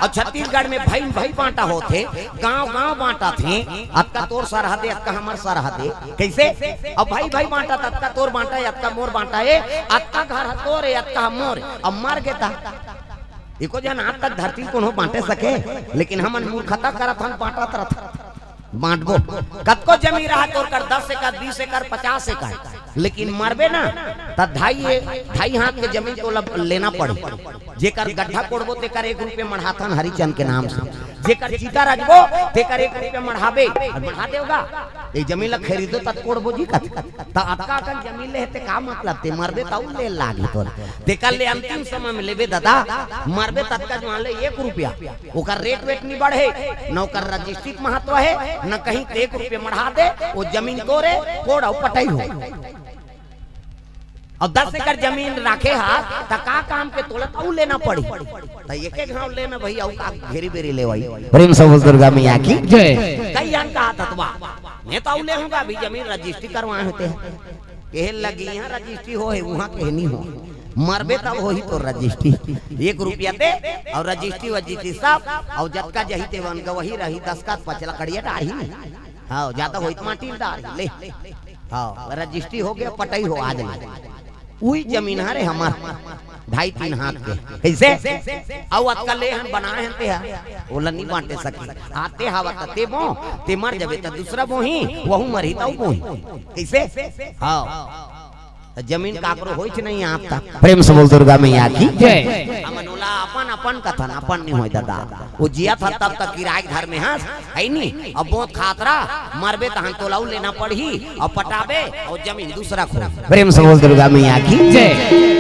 अब छत्तीसगढ़ में भई भई बांटा होथे, गांव गांव बांटत हे, अतका तोर सरहद ए, अतका हमर सरहद ए। कइसे? अब भई भई बांटत, अतका तोर बांटा ए, अतका मोर बांटा ए, अतका घर ह तोर ए, अतका ह मोर ए। अब मर गे त एको झन आज तक धरती कोनो बांटे सके, लेकिन हमन मूर्खता करत हन, बांटत रथन। बांटबो। कतको जमीन रहा तोर कर दस एकड़, बीस एकड़, पचास एकड़, लेकिन मरबे ना, त ढाई, ढाई हाथ के जमीन तोला लेना पड़ही। जेकर गड्ढा कोड़बो, तेकर एक रुपया मढ़ाथन हरिचंद के नाम से। जेकर चिता रचबो, तेकर एक रुपया मढ़ाबे। अउ मढ़ा देवगा, ए जमीन ला खरीदो, तब कोड़बो जी कथे। त अतका अकन जमीन ले हे, ते का मतलब? ते मरबे, त अउ ले लागही तोला। तेकर ले अंतिम समय में लेबे ददा, मरबे ततका जुआन ले एक रुपया। ओकर रेट वेट नी बढ़े, न ओकर रजिस्ट्री के महत्व हे, न कहीं। ते एक रुपया मढ़ा दे, ओ जमीन तोरे, कोड़ अउ पटई हो। अउ दस एकड़ जमीन राखे हा, त का काम के? तोला त अउ लेना पड़ही। त एक एक घांव लेना भई, अउ का घेरी बेरी लेवई। प्रेम से बोल दुर्गा मैया की। जय। कई अन कहा ततवा, मैं त अउ लेहूंगा, अभी जमीन रजिस्ट्री करवाए होते हैं। कहे लगी, इहां रजिस्ट्री होहे, उहां कहे नी हो। मरबे तब होही तोर रजिस्ट्री। एक रुपया दे अउ रजिस्ट्री वजिस्ट्री सब, अउ जतका जही ते बन गवही रही, दस का पचला कड़िया डारही। हाँ, जादा होई त माटी डारही, ले। हाँ, रजिस्ट्री होगे, पटई हो आज ले। उही जमीन हरे हमर, ढाई तीन हाथ के। कइसे? अउ अतका ले हन, बनाए हन ते हा, ओला नी बांटे सकी। आते हवा त ते बो, ते मर जबे त दूसरा बोही, वहू मरही त अउ बोही। कइसे? हाँ। त जमीन काकरो होइच नहीं आज तक। प्रेम से बोल दुर्गा मैया की। जय। हमन ओला अपन, अपन कथन, अपन नी होय ददा। ओ जियत हस तब तक किराए के घर में हस, हइ नी? अब बोत खात रह, मरबे तहन तोला अउ लेना पड़ही, अउ पटाबे, अउ जमीन दूसरा को। प्रेम से बोल दुर्गा मैया की। जय।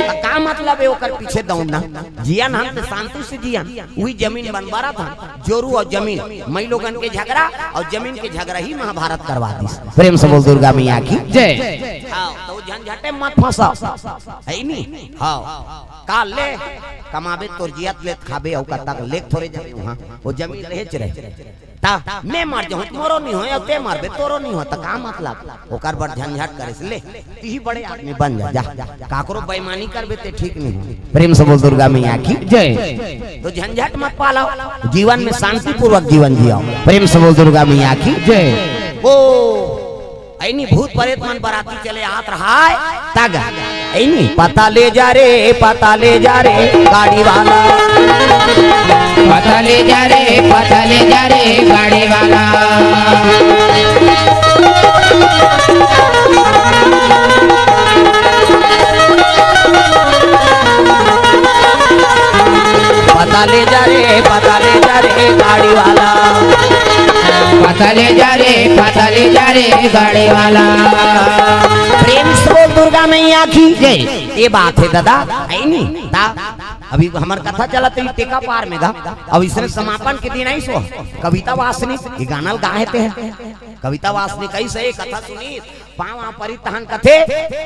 त का मतलब हे ओकर पीछे दौड़ना? जियन हम त शांति से जियन, उही जमीन बनबरत हन। जोरू अउ जमीन, मई लोगन के झगरा अउ जमीन के झगरा ही महाभारत करवा दिस। प्रेम से बोल दुर्गा मैया की। जय। हाँ, त ओ झंझटे मत फंसा, हइ नी? हाँ, का ले कमाबे, तोर जियत ले त खाबे, अउ कतक ले थोरे जमीन, हाँ, ओ जमीन रहेच रहे। त मैं मर जाहूं त मोरो नी होय, अउ ते मरबे तोरो नी होय, त का मतलब? ओकर बर झंझट करे से ले, तिही बड़े आदमी बन जा, जा। काकरो बेईमानी करबे ते ठीक नी हो। प्रेम से बोल दुर्गा मैया की। जय। त झंझट मत पालो, जीवन में शांतिपूर्वक जीवन जियो। प्रेम से बोल दुर्गा मैया की। जय। ओ, अइनी भूत प्रेत मन बराती चले आत रहय, तग, अइनी, पता ले जा रे, पता ले जा रे, गाड़ी वाला। पता ले जा रे, पता ले जा रे, गाड़ी वाला। पता ले जा रे, पता ले जा रे, गाड़ी वाला। पता ले जा रे, पता ले जा रे, गाड़ी वाला। प्रेम से बोल दुर्गा मैया की जय। ये बात हे ददा, हइ नी? ता अभी हमर कथा चलत हे टेका पार में गा, अब इसने समापन के दिन आइस हो। कविता वासनिक ये गाना ल गाए ते हे। कविता वासनिक कइसे कथा सुनी, पाँव आ परी तहन कथे,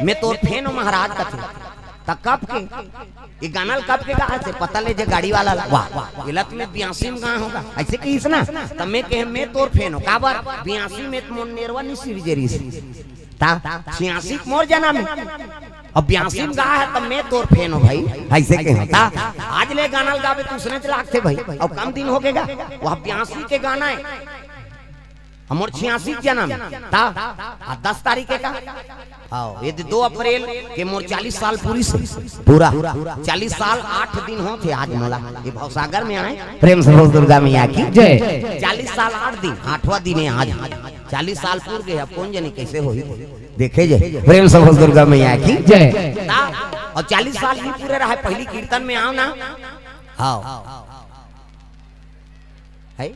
मैं तोर फेन हो महाराज कथे। त कब के? ये गाना ल कब के गाए ते? पता ले जे गाड़ी वाला ल। वाह, ये लत में बियासी में गाए होगा। अइसे कहिस ना, त मैं कहे, मैं तोर फेन हो। काबर? बियासी में त मोर नेरवा नी सिरजे रिहिस। ता छियासी के मोर जनम हे। अब बियासी में गाए हे, त मैं तोर फेन हो भई। अइसे कहे। ता आज ले गाना ल गाबे त उसने च लागथे भई। अउ कम दिन होगे गा। वह बियासी के गाना हे। अउ मोर छियासी के जनम हे। ता, आ दस तारीख हे का? हाँ, ये दो अप्रैल के मोर चालीस साल पूरिस हे। पूरा चालीस साल आठ दिन होत हे आज मोला ये भवसागर में आए। प्रेम से बोल दुर्गा मैया की जय। चालीस साल आठ दिन, आठवां दिन हे आज। चालीस साल पूर गे, अब कोन जनी कइसे होही, देखे जे। प्रेम से बोल दुर्गा मैया की जय। ता, अउ चालीस साल नी पूरे रहय, पहिली कीर्तन में आव ना। हाँ। हइ?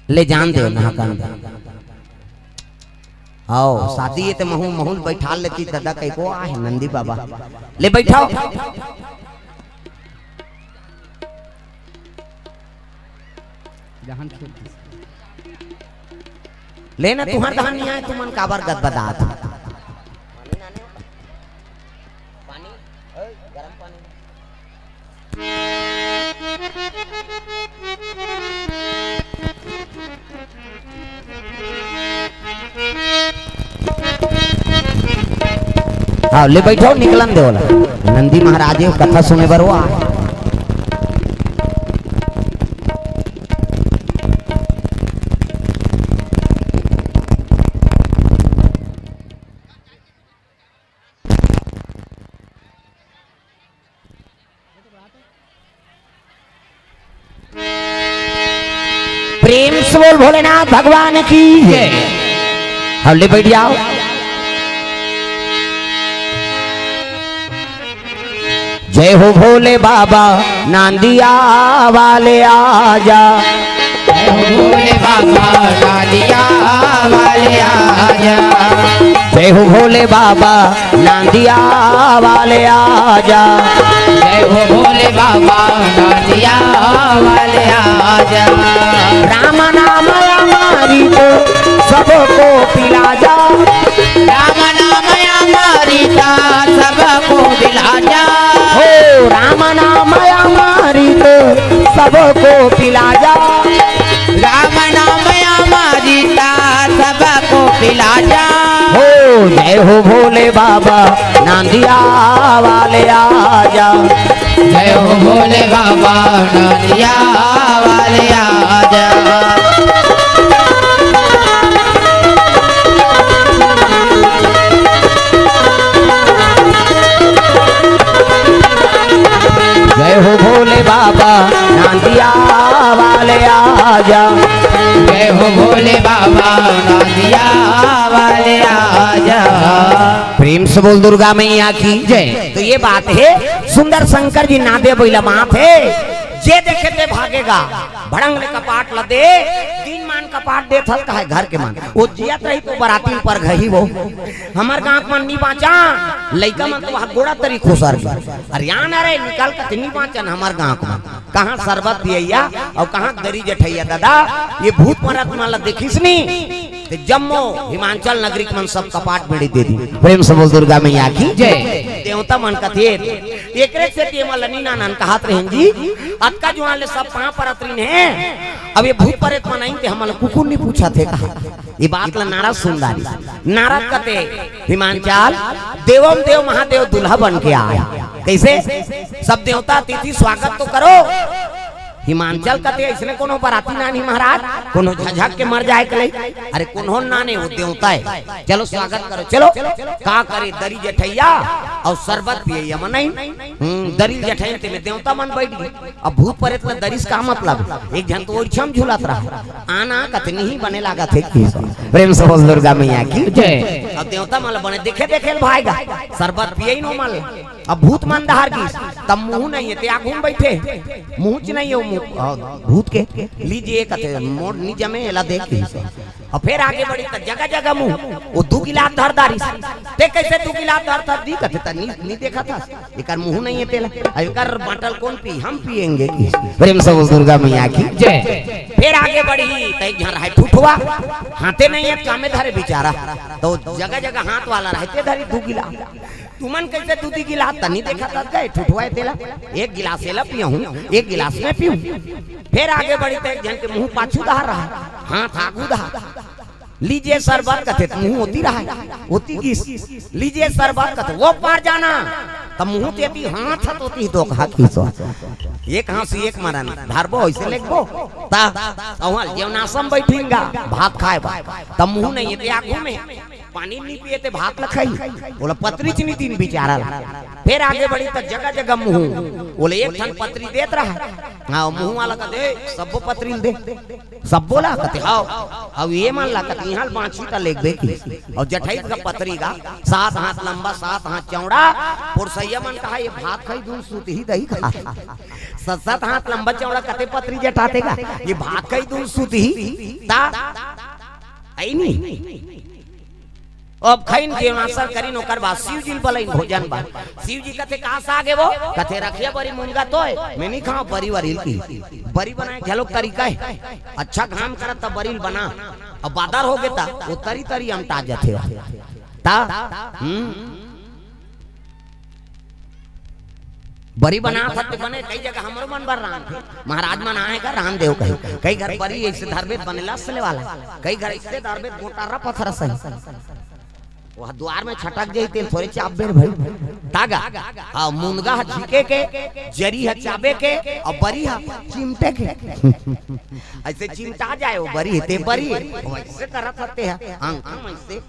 ले जान दे, नहा कान दे। आओ, शादी हे त महूं, महूं ल बइठाल लेती, ददा कहिके आए हे नंदी बाबा। ले बइठाव। जहान खेल। ले ना, तुंहर धान नइ आय, तुमन काबर गदबदात हो? हाँ, ले बइठव, निकलन दे ओला। नंदी महाराज हे, कथा सुने बर ओ आए। प्रेम से बोल भोलेनाथ भगवान की जय। हौले बैठ जाओ। जय हो भोले बाबा, नांदिया वाले आजा। जय हो भोले बाबा, नांदिया वाले आजा। जय हो भोले बाबा, नांदिया वाले आजा। जय हो भोले बाबा, नांदिया वाले आजा। राम नाम अमृत सबको पिला जा। राम नाम अमृत सबको पिला जा। हो राम नाम अमृत सबको पिला जा। राम नाम अमृत सबको पिला जा। हो जय हो भोले बाबा, नांदिया वाले आजा। जय हो भोले बाबा, नांदिया वाले आजा। जय हो भोले बाबा, नांदिया वाले आजा। जय हो भोले बाबा, नांदिया वाले आजा। प्रेम से बोल दुर्गा मैया की जय। तो ये बात है, सुंदर शंकर जी नांदे बइला मात है, जे देखे ते भागेगा। भड़ंग ले कपाट ल दे, दिन मान कपाट दे थल कहे घर के मान। वो जियत रही तो बराती पर घही वो। हमर गांव के मन नी बांचा, लइका मन तो वहाँ गोड़ा तरी खुसर गए। अरे यान अरे निकाल के नी बांचन हमर गांव के मन। कहाँ शरबत पियैया और कहाँ दरी जठैया दादा, ये भूत प्रेत मन ल देखिस नी। ते जम्मो हिमांचल नगरी के मन सब कपाट बेड़ी दे दी। प्रेम से बोल दुर्गा मैया की जय। देवता मन कथे, एकरे से ते मन ल नी नानन कहत रहेन जी, अतका जुआन ले सब पांव परत रहिन हे। अब ये भूत प्रेत मन आइन ते हमन ल कुकुर नी पूछत हे कहा। ये बात ल नारद सुन डारिस। नारद कथे, हिमांचल, देवम देव महादेव दूल्हा बन के आए। कैसे? सब देवता अतिथि स्वागत तो करो। हिमांचल कथे, "अइसने कोनो बराती नानी महाराज, कोनो झझक के मर जाए के लई।" अरे कोनो नाने, वो देवता है। चलो स्वागत करो, चलो। का करे, दरी जठैया और शरबत पियैया मनई। हम्म, दरी जठैन ते में देवता मन बैठ गए। अब भूत प्रेत ल दरिस का मतलब? एक झन तो ओइछम झूलत रहा, आना कतनी ही बने लागत है कि। प्रेम से बोल दुर्गा मैया की जय। अब देवता मन ल बने देखे देखे ल भाएगा, शरबत पियई नो मन ल। अब भूत मन डहर गिस, तब मुंह नहीं है, ते आगू में बैठे, मुंह च नहीं है वो मुंह, आ, भूत के। लीजिए कथे, मोर नी जमे, एला देख के। और फिर आगे बढ़ी त जगह जगह मुंह, वो दू गिलास धर डारिस। ते कैसे दू गिलास धर धर दी कथे, त नी, नी देखा था, एकर मुंह नहीं है तेला, अब एकर बाटल कौन पी, हम पिएंगे कि। प्रेम से बोल दुर्गा मैया की जय। फिर आगे बढ़ी त एक झन रहे ठुठवा, हाथे नहीं है, कामे धरे बेचारा, तो जगह जगह हाथ वाला रहते धरी दू गिलास। तुमन कैसे दू दी गिलास, त नी देखा था गए ठुठवा है तेला, एक गिलास एला पियहूं, एक गिलास मैं पीऊं। फिर आगे बढ़ी त एक झन के मुंह पाछू डहर रहा, हाथ आगू डहर। लीजिए शरबत कथे त मुंह ओती रहा, ओती गिस। लीजिए शरबत कथे वो पार जाना, त मुंह तेती, हाथ ह तोती, तो कहा कि सो। एक हाथ से एक मरन धरबो, ऐसे लेगबो। ता अवल जेवनासम बैठिंगा, भात खाए बा, त मुंह नहीं है ते आगू में, पानी नहीं पिए ते भात ल खाई, बोला पतरी चनी दिन बेचारा ला। फिर आगे बढ़ी त जगह जगह मुंह, बोले एक ठन पतरी देत रहा। हाँ, मुंह वाला कथे, "ए, सब्बो पतरी ल दे।" सब्बो ला कथे, "हाव।" अब ये मन ला कथे, "इहाँ ल बांची त लेगबे की।" और जठई का पतरी का, सात हाथ लंबा, सात हाथ चौड़ा, पुरसैया मन कहा, "ये भात खाई दून सूत ही दही खा।" सात, सात हाथ लंबा चौड़ा कथे पतरी जठाते का, "ये भात खाई दून सूत ही।" ता, आई नी। अब खइन जेवनासर करिन, ओकर बाद शिव जी ल बलइन भोजन बर। शिव जी कथे, "कहाँ से आगे वो?" कथे, "रखिया बरी मुनगा तो है, मैं नहीं खाऊं बरी वरी की। बरी बनाए घलो तरीका है। अच्छा घाम करत त बरी ल बना, अब बादर हो गे त वो तरी तरी अमटा जथे। ता, हम्म, बरी बनात हत ते बने, कई जगह हमरो मन बर रांधथे। महाराज मन आए का रांध देव कही। कई घर बरी ऐसे धरबे बने लसले वाला, कई घर ऐसे धरबे गोटारा पथरा सही। वह द्वार में छटक जाई तेल थोरे चाप बेर भाई। तागा, हाँ, मुनगा ह झिके के, जरी ह चाबे के, और बरी ह चिमटे के। ऐसे चिमटा जाए वो बरी, ते बरी, वैसे करत हते हैं, अंग, अंग ऐसे।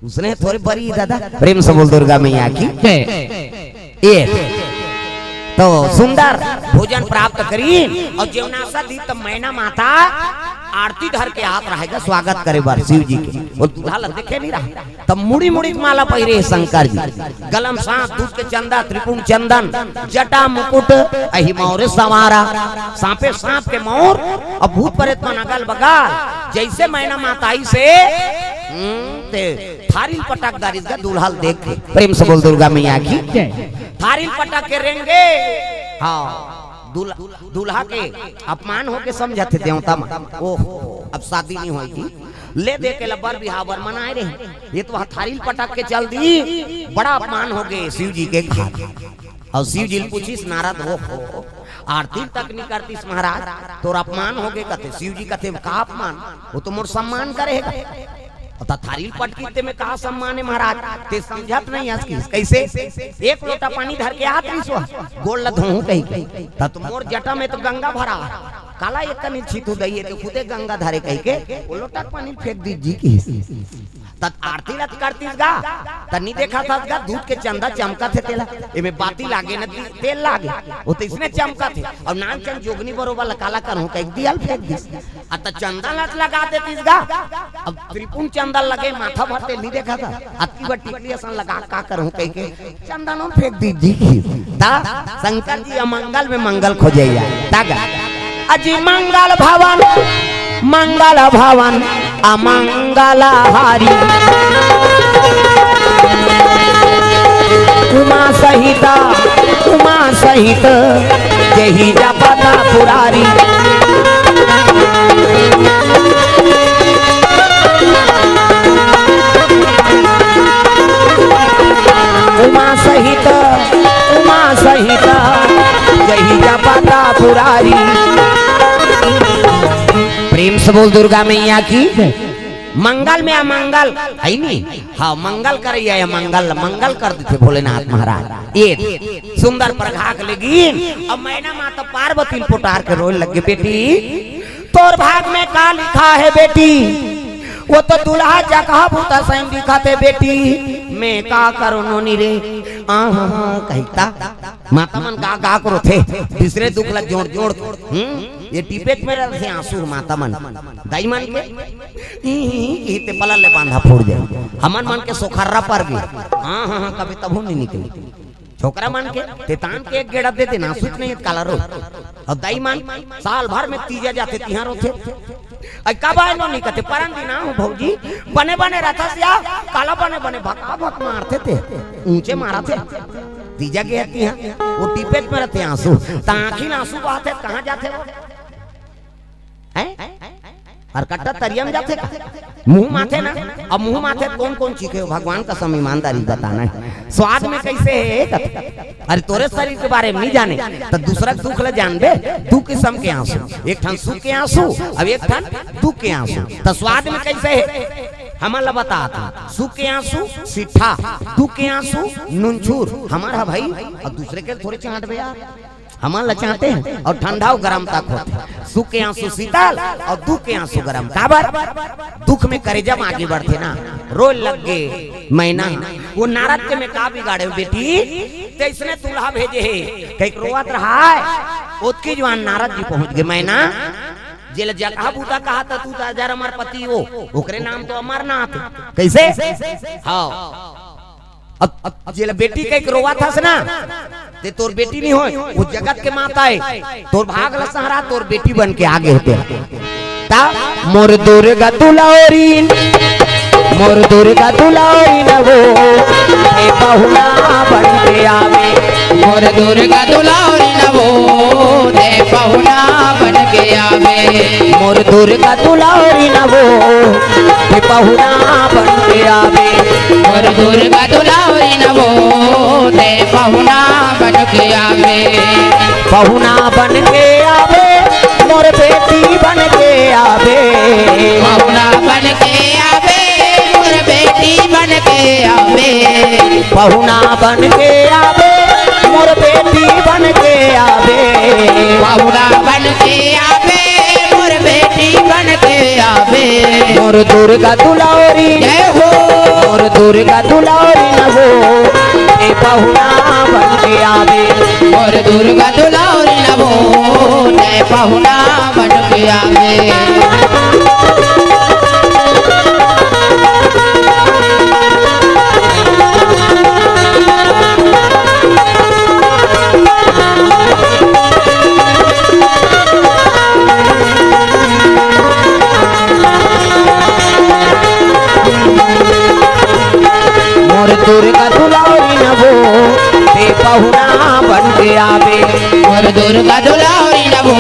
उसने थोड़े बरी दादा, प्रेम से बोल दुर्गा मैया की। जय। ए। तो सुंदर भोजन प्राप्त करी अउ जेवनासा दी, त मैना माता आरती धर के आत रहे गा स्वागत करे बर शिव जी के। वो दूल्हा ला देखे नहीं रहा, तब मुड़ी मुड़ी के माला पहिरे हे शंकर जी। गला म सांप, दूध के चंदा, त्रिपुंड चंदन, जटा मुकुट, अहि मौर संवारा। सांपे सांप के मौर, अब भूत प्रेत मन अगल बगल, जइसे मैना माता आइस हे, हम्म, ते थारी ल पटक डारिस गा दूल्हा ल देख के। प्रेम से बोल दुर्गा मैया की। थारी ल पटक के रेंगे। हाँ, दूल्हा, दूल्हा के अपमान होके समझत हे देवता मन। ओहो, अब शादी नहीं होई जी। ले दे के ल बर बिहाव बर मन आए रहे। ये तो वहाँ थारी ल पटक के चल दी। बड़ा अपमान होगे शिव जी के कहात। अउ शिव जी ल पूछिस नारद, ओहो, आरती तक नहीं करतिस महाराज, तोर अपमान होगे कथे। शिव जी कथे, का अपमान? वो तो मोर सम्मान करे हे गा। अउ त थारी ल पटकिस ते में का सम्मान हे महाराज? ते समझत नहीं हस किहिस। कइसे? एक लोटा पानी धर के आत रिहिस वो, गोड़ ल धोहूं कहिके। त तो मोर जटा में तो गंगा भरा हे, काला एक कनी छीतू दई हे, ते खुदे गंगा धरे कहिके वो लोटा पानी ल फेंक दिस जी किहिस। त आरती ल त करतिस गा, त नी देखत हस गा, दूध के चंदा चमकत हे तेला, एमे बाती लागे न ती-, तेल लागे, वो तो इसने चमकत हे। अउ नानचन जोगनी बरोबर ल काला करहूं कहिके दिया ल फेंक दिस। आ त चंदा ल त लगा देतिस गा, अब त्रिपुंड चंदा लगे, माथा भर तेल नी देखत हस, अतकी बर टिकली असन लगा का करहूं कहिके चंदन ल फेंक दिस जी किहिस। त शंकर जी अमंगल में मंगल खोजे या। त गा, अजी मंगल भवन, मंगल भवन, अमंगल हारी। उमा सहित, उमा सहित, जेहि जपत पुरारी। उमा सहित, उमा सहित, जेहि जपत पुरारी। प्रेम से बोल दुर्गा मैया की। मंगल में अमंगल हे नी? हाँ, मंगल करइया या मंगल, मंगल कर देथे भोलेनाथ महाराज। ये सुंदर परघाक लेगिन, अब मैना माता पार्वती ल पोटार के रोए लगे, बेटी, तोर भाग में का लिखा हे बेटी? वो तो दूल्हा जकहा भूता सैन दिखत हे बेटी, मैं का करों नोनी रे? आ हा हा कहिता। माता मन का का करोथे, दूसरे दुख ला जोड़ जोड़, हम्म, ये टिपेच में रथे आंसू माता मन। दाई मन के, ई, ई, ई, ते पलल ले बांधा फोड़ जाए। हमन मन के सोखर्रा पर भी, हाँ, हाँ, हाँ, कभी तभो नहीं निकले। छोकरा मन के, तेतान के एक गेड़ा दे देना, सुच नहीं काला रो। अउ दाई मन, साल भर में तीजा जाथे, तिहां रोथे। अई कब आए नोनी कथे, परन दिन आहूं भौजी, बने बने रथस या, काला बने बने भका भक मारथे ते, ऊंचे मारथे। तीजा गे हती हां, वो टिपेच में रथे आंसू, त आंखी ल आंसू बहथे, कहां जाथे वो? हैं? अउ कट्टा तरिया में जाथे का? मुंह माथे ना, अब मुंह माथे कोन कोन चीखे हो, भगवान कसम ईमानदारी बताना हे। स्वाद में कइसे हे? अरे तोरे शरीर के बारे में नहीं जाने, त दूसरा के दुख ल जानबे। दू किसम के आंसू, एक ठन सुख के आंसू, अब एक ठन दुख के आंसू। त स्वाद में कइसे हे, हमन ल बतात हंव। सुख के आंसू सिट्ठा, दुख के आंसू नुनछुर। हमर ह भाई, अउ दूसरे के थोरे चांटबे यार, हमन ल चांटे हन। अउ ठंडा अउ गरम तक होथे। सुख के आंसू शीतल अउ दुख के आंसू गरम। काबर? दुख में करेजा म आगी बढ़थे ना, रोए लग गे मैना। वो नारद के में का बिगाड़े हो बेटी, तइसने दूल्हा भेजे हे, कहिके रोवत रहाय। ओतकी जुवार नारद जी पहुंच गे। मैना, जेला जकहा भूता कहाथस, त अजर अमर पति हो, ओकरे नाम तो अमरनाथ हे। कइसे? हाँ। अब, अब जेला बेटी कहिके रोवत हस ना, ते तोर बेटी नहीं होय, वो जगत के माता हे। तोर भाग ल संहरा, तोर बेटी बन के आगे होथे। त मोर दुर्गा दुलौरी, मोर दुर्गा दुलौरी न वो, ए पहुना बन के आवे। मोर दुर्गा दुलौरी न वो, ए पहुना बन के आवे। मोर दुर्गा दुलौरी न वो, ए पहुना बन के आवे। मोर दुर्गा दुलौरी न वो, ए पहुना बन के आवे। पहुना बन के आवे, मोर बेटी बन के आवे। पहुना बन के आवे, मोर बेटी बन के आवे। पहुना बन के आवे, मोर बेटी बन के आवे। पहुना बन के आवे, मोर बेटी बन के आवे। मोर दुर्गा दुलौरी, जय हो। मोर दुर्गा दुलौरी न वो, ए पहुना बन के आवे। अरे दुर्गा दुलारी नभो, तै पहुना बन के आवे। मोर दुर्गा दुलारी नभो, तै पहुना बन के आवे। मोर दुर्गा दुलारी नभो,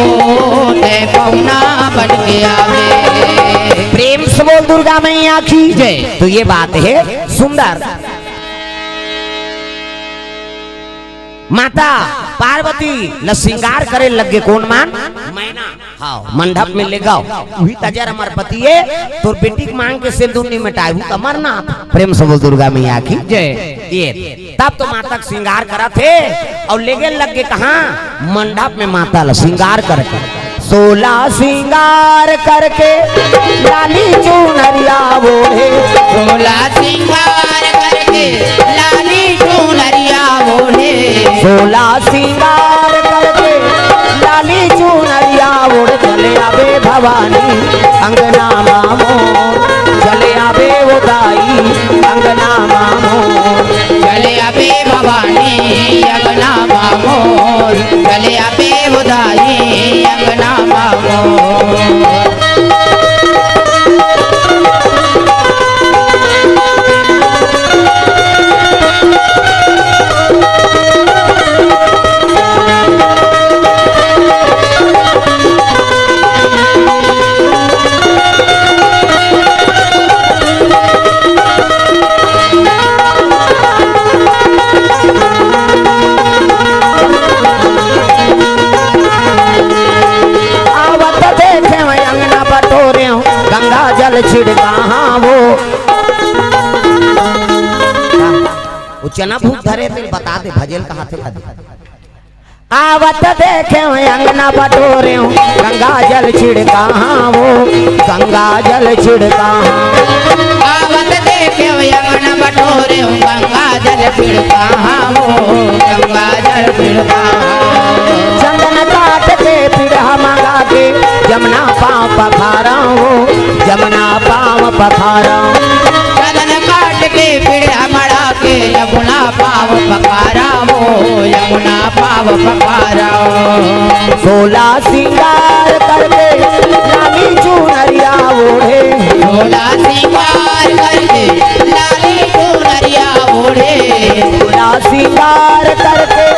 तै पहुना बन के आवे। प्रेम से बोल दुर्गा मैया की जय। तो ये बात है सुंदर। माता पार्वती ल श्रृंगार करे लग गे कोन मन? मैना। हाँ, मंडप में ले गव। उही तजर अमरपति ए, तोर बेटी के मांग के सिंदूर नहीं मिटाए, वो अमरनाथ। प्रेम से बोल दुर्गा मैया की जय। ये तब तो माता के श्रृंगार करत हे अउ लेगे लग गे कहाँ? मंडप में माता ल श्रृंगार करके। सोला श्रृंगार करके लाली चुनरिया ओढ़े। सोला श्रृंगार करके लाली चुनरिया ओढ़े। सोला श्रृंगार करके लाली चुनरिया ओढ़ चले आवे भवानी अंगना मा मोर। चले आवे वो दाई अंगना मा मोर। चले आवे भवानी अंगना मा मोर। चले आवे वो दाई अंगना मा मोर। आवत देखे मैं अंगना बटोरे हूँ, गंगा जल छिड़का हाँ वो। वो चना भूख धरे थे, बता दे, भजेल कहा थे, कहा दे। आवत देखे हूँ अंगना बटोरे हूँ, गंगा जल छिड़का हाँ वो, गंगा जल छिड़का हाँ। आवत देखे हूँ अंगना बटोरे हूँ, गंगा जल छिड़का हाँ वो, गंगा जल छिड़का हाँ। चंदन काट के पिड़हा मंगा के, जमुना पाँव पखारा वो, जमुना पाँव पखारा। चंदन काट के पिड़हा मड़ा के, यमुना पाँव पखारा वो, यमुना पाँव पखारा। सोला श्रृंगार करके लाली चुनरिया ओढ़े। सोला श्रृंगार करके लाली चुनरिया ओढ़े। सोला श्रृंगार करके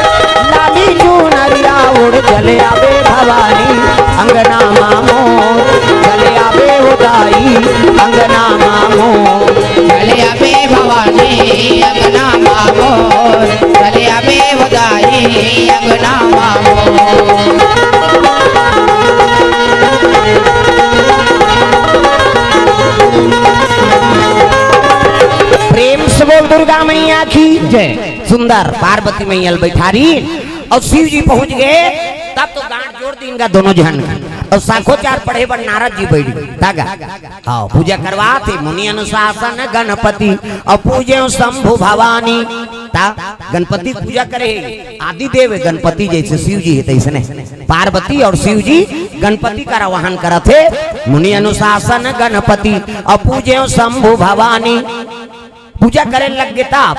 लाली चुनरिया ओढ़ चले आवे भवानी अंगना मा मोर। चले आवे वो दाई अंगना मा मोर। चले आवे भवानी अंगना मा मोर। चले आवे वो दाई अंगना मा मोर। प्रेम से बोल दुर्गा मैया की जय। सुंदर पार्वती मैया ल बैठारी अउ शिव जी पहुंच गे। तब तो गांठ जोड़ दीन गा दोनों झन। अउ साखोचार पढ़े बर नारद जी बैठ गे। तागा हाँ, पूजा करवात हे मुनि अनुशासन गणपति, अउ पूजे शंभु भवानी। ता गणपति के पूजा करे हे, आदि देव हे गणपति, जैसे शिव जी हे तैसने पार्वती अउ शिव जी गणपति कर आवाहन करत हे। मुनि अनुशासन गणपति, अउ पूजे शंभु भवानी। पूजा करे लग गे तब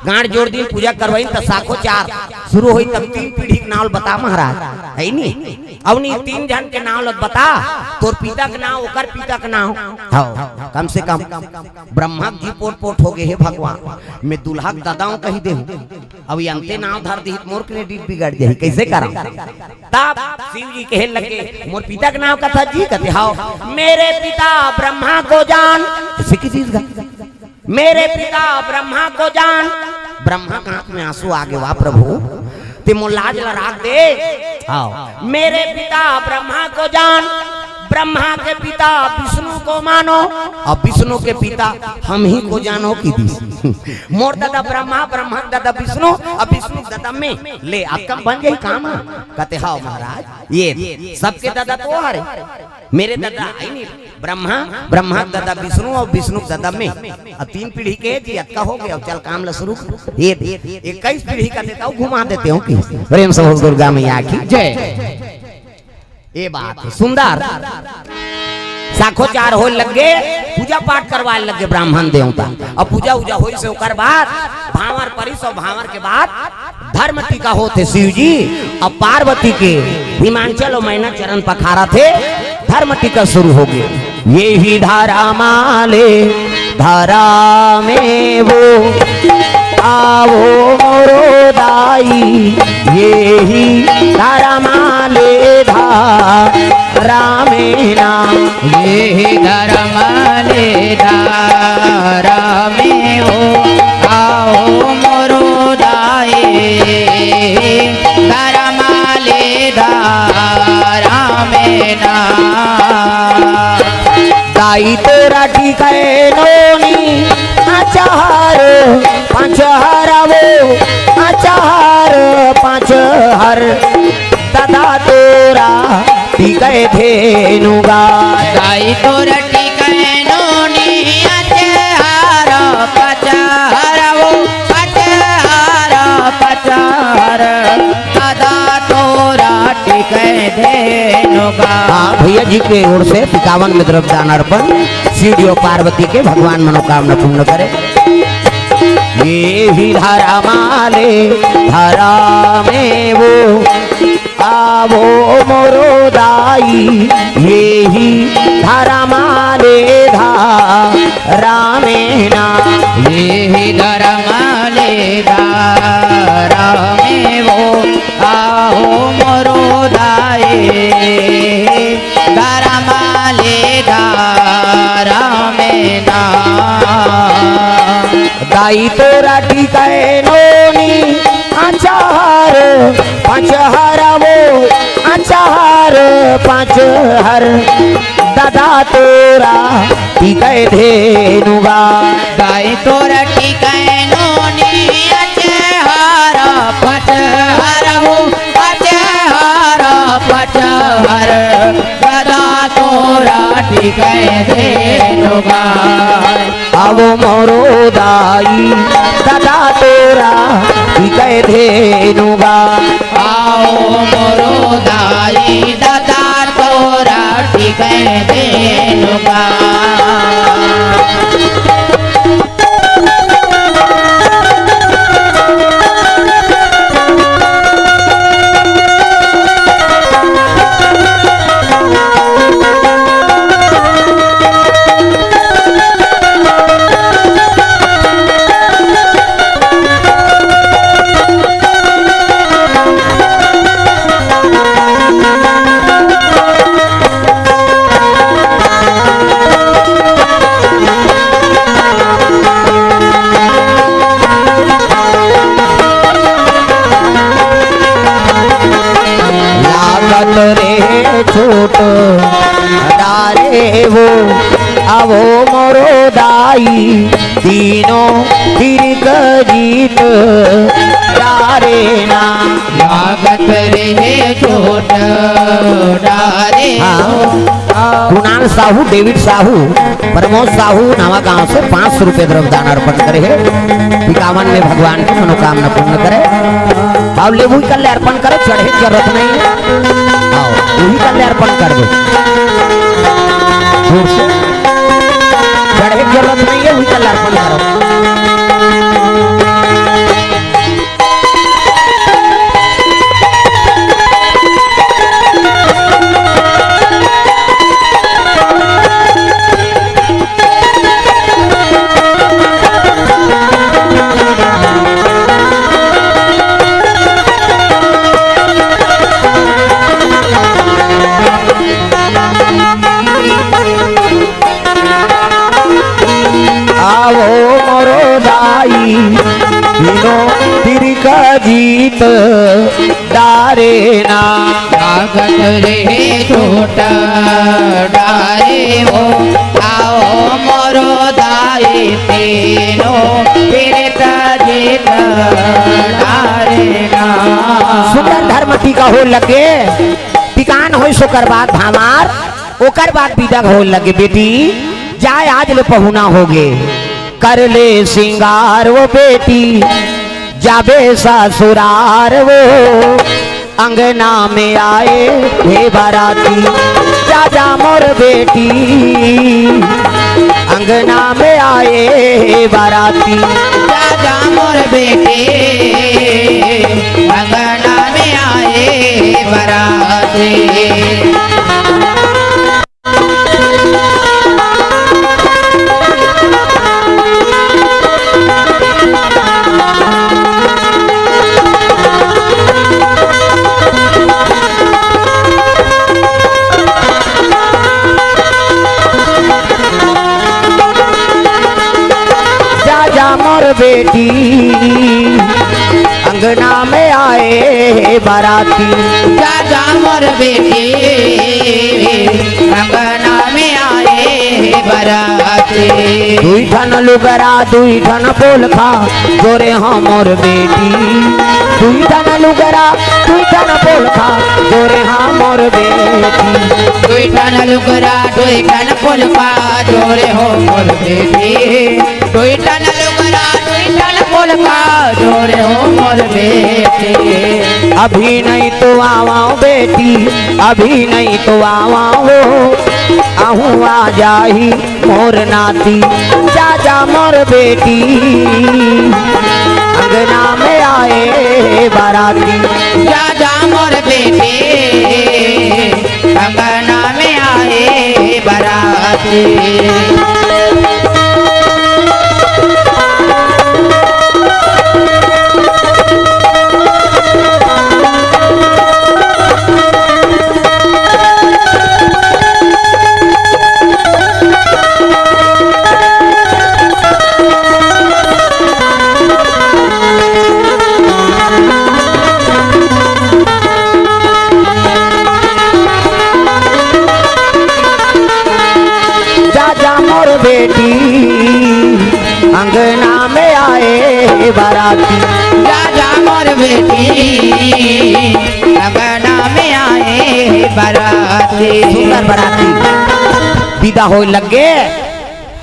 गांठ जोड़ दीन, पूजा करवाइन त साखोचार शुरू होई, तब तीन पीढ़ी के नाव ल बता महाराज, हे नी? अउ नी तीन झन के नाव ल बता, तोर पिता के नाव, ओकर पिता के नाव। हाँ, कम से कम ब्रह्मा जी पोट पोट हो गे हे भगवान, मैं दुल्हा के ददा हूँ कहि देहूँ। अब ये अंते नाव धर दिही त मोर credit बिगड़ जाही, कैसे करंव? तब शिव जी कहे लगे, मोर पिता के नाव कथा जी? कथे, हाँ, मेरे पिता ब्रह्मा को जान। ऐसे की चीज गा? मेरे पिता ब्रह्मा को जान। ब्रह्मा के आंख में आंसू आ गे, वाह प्रभु, ते मोर लाज ला राख दे। हाँ, मेरे पिता ब्रह्मा को जान, ब्रह्मा के पिता विष्णु को मानो, अउ विष्णु के पिता हमही को जानो कि दिस। मोर ददा ब्रह्मा, ब्रह्मा के ददा विष्णु, अउ विष्णु के ददा मैं। ले, अब कम बन जाही काम। कथे, हाँ महाराज, ये सबके ददा तो हरे। मेरे ददा हे नहीं, ब्रह्मा, ब्रह्मा के ददा विष्णु अउ विष्णु के ददा मैं। अब तीन पीढ़ी के जी अतका हो गया, अब चल काम ला शुरू कर। ये दे, इक्कीस पीढ़ी का देता हूँ, घुमा देते हूँ कि प्रेम से बोल दुर्गा मैया की जय। ये बात हे सुंदर। साखोचार होय लग गे, पूजा पाठ करवाय लग गे ब्राह्मण देवता। अब पूजा उजा होइस हे ओकर बाद भांवर परिस अउ भांवर के बाद धर्म टीका होत हे शिव जी। अब पार्वती के हिमांचल अउ मैना चरण पखारत हे, धर्म टीका शुरू हो गे। एही धरम ले धरमे वो, आवो मोरो दाई, एही धरम ले धरमे ना। एही धरम ले धरमे वो, आवो मोरो दाई, धरम ले धरमे ना। दाई तोरा टीके नोनी, अचार पाँच हर वो, अचार पाँच हर। ददा तोरा टीके धेनु गाय। दाई तोरा टीके नोनी, अचार पाँच हर वो, अचार पाँच हर। ददा तोरा टीके धेनु गाय। हाँ, भैया जी के ओर से इक्यावन में द्रव्य दान अर्पण, शिव जी और पार्वती के, भगवान मनोकामना पूर्ण करे। एही धरम ले धरमे वो, आवो मोरो दाई, एही धरम ले धरमे ना। एही धरम ले धरमे वो, आवो मोरो दाई, धरम ले धरमे ना। दाई तोरा टीके नोनी, अचार पाँच हर वो, अचार पाँच हर। ददा तोरा टीके धेनु गाय। दाई तोरा टीके नोनी, अचार पाँच हर वो, अचार पाँच हर। ददा तोरा टीके धेनु गाय। आवो मोरो दाई, ददा तोरा टीके धेनु गाय। आवो मोरो दाई, ददा तोरा टीके धेनु गाय। लागत रहे छोट डारे वो, आवो मोरो दाई, तीनों तीर क जीत डारे ना। लागत रहे छोट डारे। हाँ। कुणाल साहू, डेविड साहू, प्रमोद साहू नवागांव से पाँच सौ रुपये द्रव्य दान अर्पण करे हे। इक्यावन में भगवान की मनोकामना पूर्ण करे। अउ लेबू कर ले अर्पण करो, चढ़े के जरूरत नहीं हे। अउ वही कर ले अर्पण कर दो। जोर से। चढ़े के जरूरत नहीं हे, वही कर ले अर्पण करो। आवो मोरो दाई, तीनों तीर क जीत डारे ना। लागत रहे छोट डारे वो, आवो मोरो दाई, तीनों तीर क जीत डारे ना। सुंदर धर्म टीका होय लगे, टीकान होय सोकर बाद भांवर ओकर बाद बिदा होय लगे, बेटी जाय आज ले पहुना होगे, कर ले सिंगार वो बेटी, जाबे ससुरार वो। अंगना में आए हे बाराती, जा जा मोर बेटी, अंगना में आए हे बाराती। जा जा मोर बेटी, अंगना में आए बाराती। जा जा मोर बेटी, अंगना में आए बाराती। जा जा मोर बेटी, अंगना में आए बाराती। दुई ठन लुगरा, दुई ठन पोलखा, जोरे हो मोर बेटी। दुई ठन लुगरा, दुई ठन पोलखा, जोरे हो मोर बेटी। दुई ठन लुगरा, दुई ठन पोलखा, जोरे हो मोर बेटी। दुई ठन लुगरा, दुई ठन पोलखा, जोरे हो मोर बेटी। अभी नहीं तो आवाओ बेटी, अभी नहीं तो आवाओ, आहू आ जाही मोर नाती। जा जा मोर बेटी, अंगना में आए बाराती। जा जा मोर बेटी, अंगना में आए बाराती। जा जा मोर बेटी, अंगना में आए बाराती। जा जा मोर बेटी, अंगना में आए बाराती। सुंदर बाराती बिदा होय लग गे।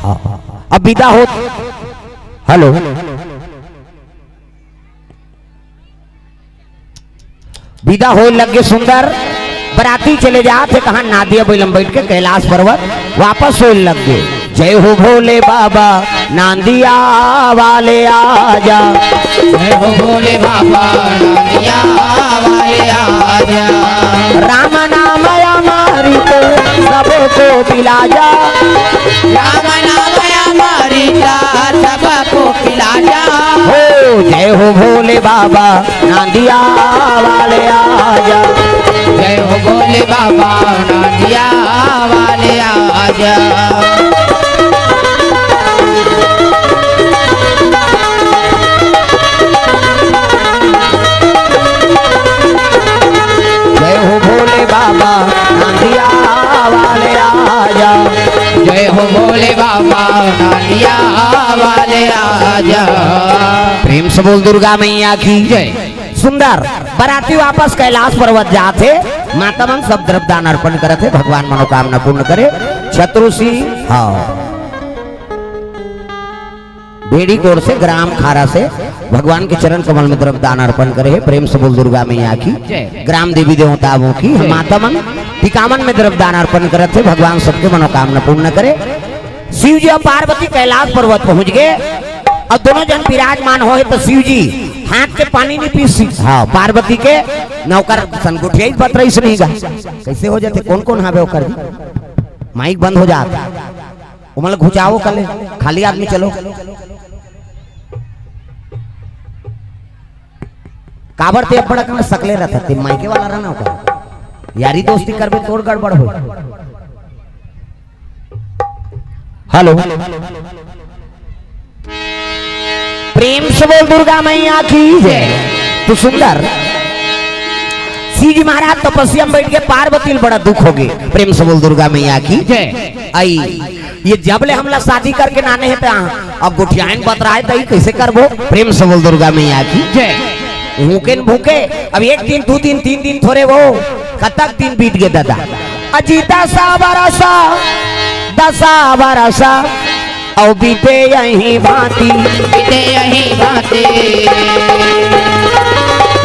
हाँ, अब बिदा हो, हेलो, बिदा होय लग गे सुंदर, बराती चले जात हे कहाँ, नांदिया बइला म बइठ के कैलाश पर्वत वापस होय लग गे। जय हो भोले बाबा नांदिया वाले आजा। जय हो भोले बाबा नांदिया वाले आजा। राम नाम अमृत सबको पिला जा। राम नाम अमृत सबको पिला जा। हो जय हो भोले बाबा नांदिया वाले आजा। जय हो भोले बाबा नांदिया वाले आजा। जय हो भोले बाबा नांदिया वाले आजा। जय हो भोले बाबा नांदिया वाले आजा। प्रेम से बोल दुर्गा मैया की जय। सुंदर बराती वापस कैलाश पर्वत जात हे, माता मन सब द्रव्य दान अर्पण करत हे, भगवान मनोकामना पूर्ण करे। छत्रु सिंह, हाँ। भेड़ी कोर से, ग्राम खारा से भगवान के चरण कमल में द्रव्य दान अर्पण करे हे। प्रेम से बोल दुर्गा मैया की, जय। ग्राम देवी देवताओं की, जय। माता मन टिकावन में द्रव्य दान अर्पण करत हे, भगवान सबके मनोकामना पूर्ण करे। शिव जी अउ पार्वती कैलाश पर्वत पहुंच गे अउ दोनों जन विराजमान होय त शिव जी हाथ के पानी नहीं पीस, हाँ, पार्वती के नौकर सन गोठियाई बत रहिस नहीं गा। कैसे हो जाथे, कौन कौन हावे ओकर जी? माइक बंद हो जात। ओमन ल घुचाओ कले, खाली आदमी चलो। काबर ते अब्बड़ अकन सकले रहत, ते माइके वाला रहना ओकर। यारी दोस्ती करबे तोर गड़बड़ होय। हेलो। प्रेम से बोल दुर्गा मैया की जय। तो सुंदर शिव जी महाराज तपस्या में बैठ के पार्वती ल बड़ा दुख हो गए। प्रेम से बोल दुर्गा मैया की जय। आई ये जब ले हमला शादी करके नाने हे त अब गोठियाइन बतराए त ई कैसे करबो? प्रेम से बोल दुर्गा मैया की जय। भूखे न भूखे, अब एक दिन, दो दिन, तीन दिन थोरे वो, कतक दिन बीत गए दादा। अजी दसा बरस, दसा बरस, अउ बीते यही भांति। बीते यही भांति।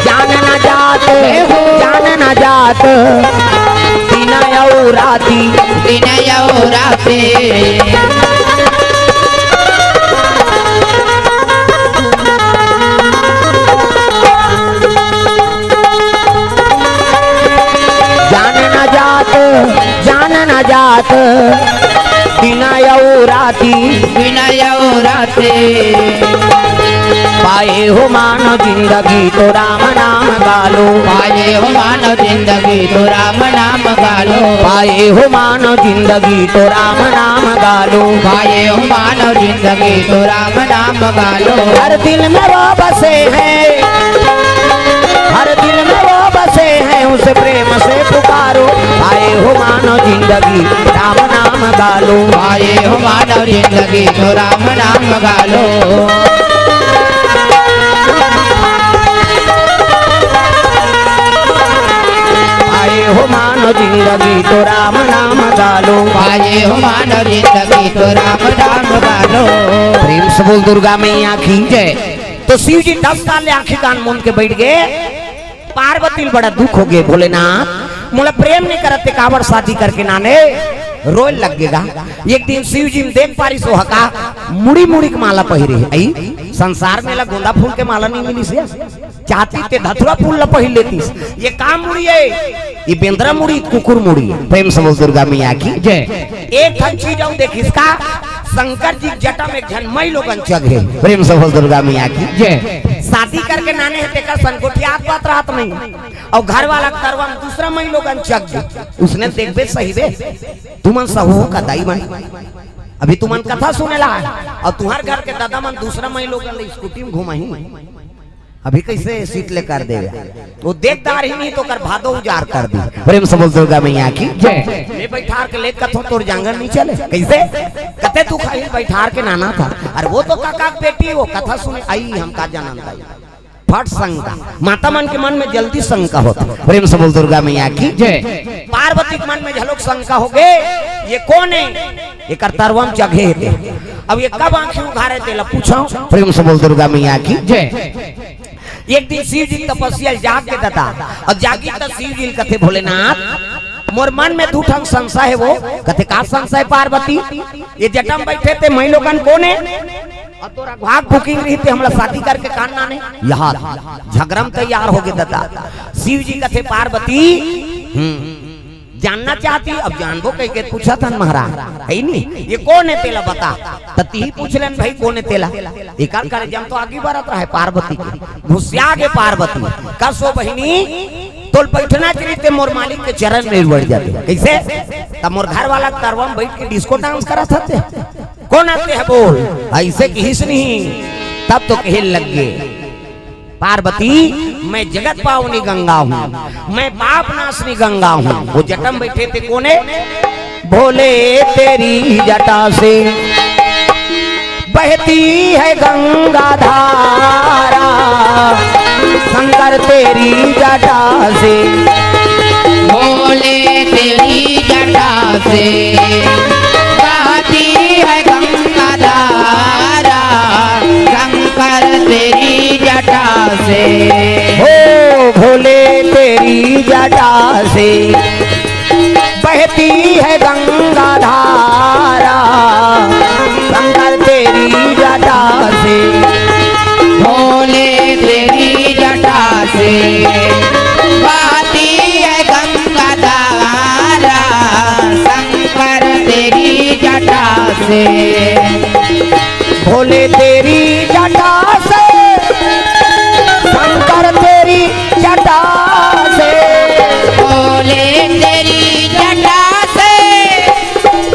जान न जात, जान न जात, दिन अउ राति। दिन अउ राति। जान न जात, जान न जात, दिन अउ राति। दिन अउ राति। पाए हो मानव जिंदगी तो राम नाम गा लो। पाए हो मानव जिंदगी तो राम नाम गा लो। पाए हो मानव जिंदगी तो राम नाम गा लो। पाए हो मानव जिंदगी तो राम नाम गा लो। हर दिल में वो बसे हैं, हर दिल में वो बसे हैं, उसे प्रेम से पुकारो। पाए हो मानव जिंदगी, राम नाम गा लो। पाए हो मानव जिंदगी तो राम नाम गा लो। पाए हो मानव जिंदगी तो राम नाम गा लो। पाए हो मानव जिंदगी तो राम नाम गा लो। प्रेम से बोल दुर्गा मैया की जय। तो शिव जी दस साल ले आंखी कान मूंद के बैठ गए। पार्वती ल बड़ा दुख हो गए, भोलेनाथ मोला प्रेम नहीं करत ते काबर शादी करके नाने, रोए लग गेगा। एक दिन शिव जी में देख पारिस ओ हका मुड़ी मुड़ी के माला पहिरे हे। आई संसार में ला गोंदा फूल के माला नहीं मिलिस हे। चाहती ते धतुरा फूल ला पहिर लेतिस। ये का मुड़ी हे? ये बेंदरा मुड़ी, कुकुर मुड़ी हे। प्रेम से बोल दुर्गा मैया की जय। एक ठन चीज अउ देखिस का, शंकर जी के जटा में एक झन मई लोगन चघे। प्रेम से बोल दुर्गा मैया की जय। शादी करके नाने हे तेकर संग गोठियात बात रहत नहीं। अउ घर वाला के तरवा में दूसरा मई लोगन चघ गे। उसने देखबे सही बे, तुमन सहू का दाई मन, अभी तुमन कथा सुने ला हे, अउ तुंहर घर के दादा मन दूसरा मई लोगन ले स्कूटी में घुमाही। अभी कैसे सीट ले कर देवे? वो देख डारही नहीं तो कर भादो उजार कर दी। प्रेम से बोल दुर्गा मैया की जय। मैं बैठार के ले कथों तोर जांगर नहीं चले। कैसे? कते तू खाही बैठार के नाना था। अरे वो तो काका के बेटी, वो कथा सुने आई, हम का जानन दाई। फट शंका। माता मन के मन में जल्दी शंका होता। प्रेम से बोल दुर्गा मैया की जय। पार्वती के मन में घलोक शंका हो गे, ये कोन हे? एकर तरवा में चघे हे ते। अब ये कब आंखी उघारे तेला पूछो। प्रेम से बोल दुर्गा मैया की जय। एक दिन शिव जी तपस्या जाग के ददा, अउ जागी त शिव जी कथे, भोलेनाथ, मोर मन में दू ठन संशय हे। वो कथे, का संशय पार्वती? ये जटा में बैठे ते मई लोगन कोन हे? अउ तोर अगवा के बुकिंग रही ते हमला शादी करके कान नाने। यहाँ झगड़ा में तैयार हो गे ददा। शिव जी कथे, पार्वती, हम्म, जानना चाहती, अब जानबो कहिके पूछत हन महाराज, हे नी? ये कोन हे तेला बता। त तिही पूछ लेन भाई, कोन हे तेला? एकर करेजा में तो आगी बरत रहे पार्वती के। घुसिया गे पार्वती। कस ओ बहिनी, तोल बैठना चाहिए ते मोर मालिक के चरण में बैठ जाते। कैसे? त मोर घर वाला के तरवा में बैठ के डिस्को डांस करत हते। कोन आते हे बोल? ऐसे किहिस नहीं। तब तो कहे लग गे, पार्वती, मैं जगत पावनी गंगा हूँ, मैं पाप नाशनी गंगा हूँ। वो जटा में बैठे ते कोन हे? भोले तेरी जटा से बहती है गंगा धारा, शंकर तेरी जटा से। भोले तेरी जटा से बहती है गंगा धारा, शंकर तेरी जटा से। हो भोले तेरी जटा से बहती है गंगा धारा, शंकर तेरी जटा से। भोले तेरी जटा से बहती है गंगा धारा, शंकर तेरी जटा से। भोले तेरी जटा से, शंकर तेरी जटा से। भोले तेरी जटा से,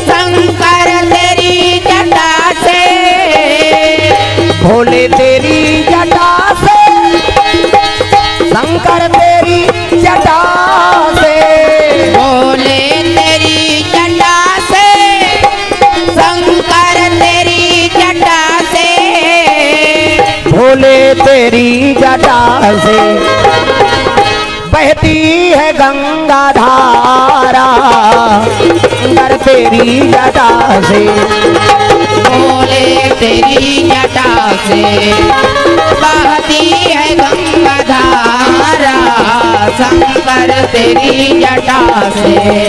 शंकर तेरी जटा से। भोले तेरी जटा से, शंकर तेरी जटा से। भोले तेरी जटा से, शंकर तेरी जटा से। भोले तेरी जटा से बहती है गंगा धारा, कर तेरी जटा से। बोले तेरी जटा से बहती है गंगा धारा, शंकर तेरी जटा से।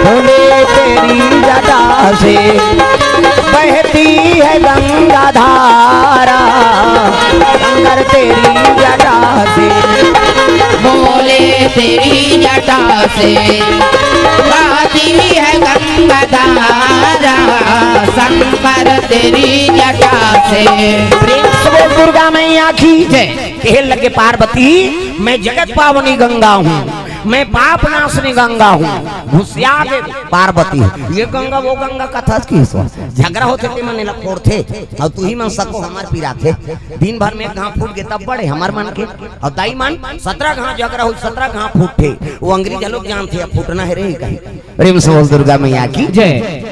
बोले तेरी जटा से बहती है गंगा धारा, शंकर तेरी जटा से। बोले तेरी जटा से बहती है गंगा धारा, शंकर तेरी जटा से। प्रेम से बोल दुर्गा मैया की जय। कहे लगे पार्वती, मैं जगत पावनी गंगा हूँ, मैं पाप नाशनी गंगा हूँ। घुसिया के पार्वती, ये गंगा वो गंगा कथस की सो। झगड़ा होथे ते मन ला फोड़थे, अउ तुही मन सको हमर पिराथे। दिन भर में घाव फूट गे तब बड़े हमर मन के, अउ दाई मन सतरा घाव झगड़ा हो, सतरा घाव फूटथे। वो अंग्रेज लोग जानथे अब फूटना हे रे कहीं। प्रेम से बोल दुर्गा मैया की जय।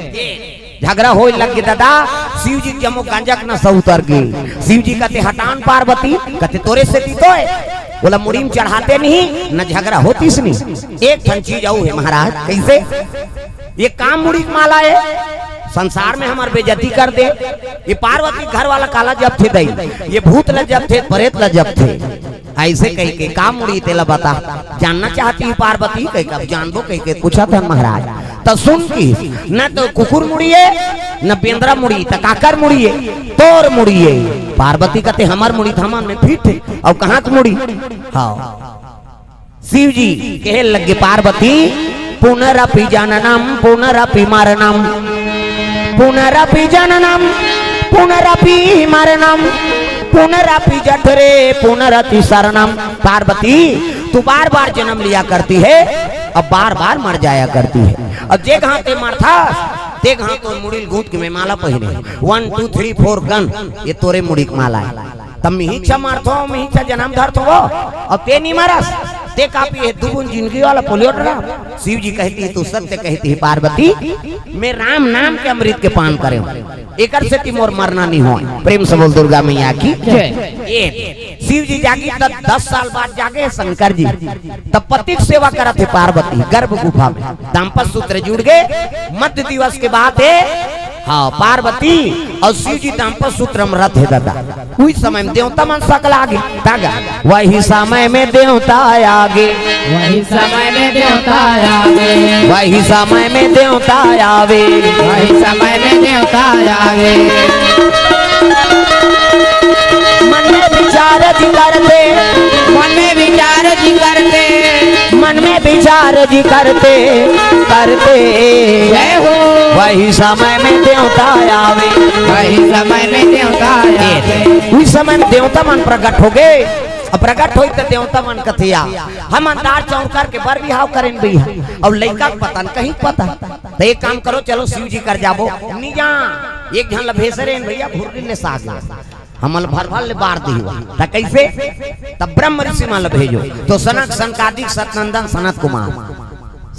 झगड़ा होय लग गे दादा, शिव जी के जम्मो गांजा के नशा उतर गे। शिव जी कहते, "हटान पार्वती," कहते, "तोरे सेती तो हे।" बोला, "मुड़ी में चढ़ाते नहीं, न झगड़ा होतीस नहीं।" एक ठन चीज अउ हे महाराज, कैसे? ये का मुड़ी के माला हे, संसार में हमर बेइज्जती कर दे। ये पार्वती घर वाला काला जपथे दई, ये भूत ला जपथे, प्रेत ला जपथे। ऐसे कहिके, "का मुड़ी तेला बता, जानना चाहती है पार्वती?" कहिके, "अब जानबो," कहिके पूछत हन महाराज। त सुन की, "न तो कुकुर मुड़ी हे, न बेंदरा मुड़ी, त काकर मुड़ी हे?" "तोर मुड़ी हे।" पार्वती कहते, "हमर मुड़ी त हमन में फिट हे, अउ कहाँ के मुड़ी?" हाँ। शिव जी कहे लगे, "पार्वती, पुनरपि जननम पुनरपि मरणम, पुनरपि जननम पुनरपि मरणम, पुनरपि जठरे पुनरपि शरणम।" पार्वती, तू बार बार जन्म लिया करती है, अब बार बार मर जाया करती है। अब जे घाव ते मरथस, ते घाव तोर मुड़ी ल गूंथ के मैं माला पहिरे। One, two, three, four, gun, ये तोरे मुड़ी के माला हे। तब मिहिचा मारथो, मिहिचा जन्म धरथो वो, अउ ते नी मरस, ते कापी हे दुगुन जिंदगी वाला पोलियो ड्राम। शिव जी कहती है, "तू सत्य कहती है पार्वती, मैं राम नाम के अमृत के पान करे हूँ, एकर सेती मोर मरना नी होय।" प्रेम से बोल दुर्गा मैया की जय। ये शिव जी जागी तब दस साल बाद जागे शंकर जी, तब पति के सेवा करत हे पार्वती गर्भ गुफा में, दाम्पत्य सूत्र जुड़ गे। मध्य दिवस के बात हे, हाँ, पार्वती अउ शिव जी दाम्पत्य सूत्र में रत हे दादा। उही समय में देवता मन सकला गे, तागा। वही समय में देवता आगे। वही समय में देवता आवे। वही समय में देवता आवे। वही समय में देवता आवे। मन में विचार जी करते। मन में विचार जी करते। मन में विचार जी करते, करते। जय हो। वही समय में देवता आवे। वही समय में देवता आवे। उही समय में देवता मन प्रकट हो गे। अब प्रकट होई त देवता मन कथे, "या, हमन दार चाउर करके बर बिहाव करेन भैया, अउ लइका के पता न कहीं पता। त एक काम करो, चलो शिव जी कर जाबो।" "नी जा, एक झन ल भेसरेन भैया, भुर्री ले साग ला।" हमन ल भर भर ले बार दिही। त कइसे? त ब्रह्म ऋषि मन ल भेजो। तो सनक, सनकादिक, सतनंदन, सनत कुमार,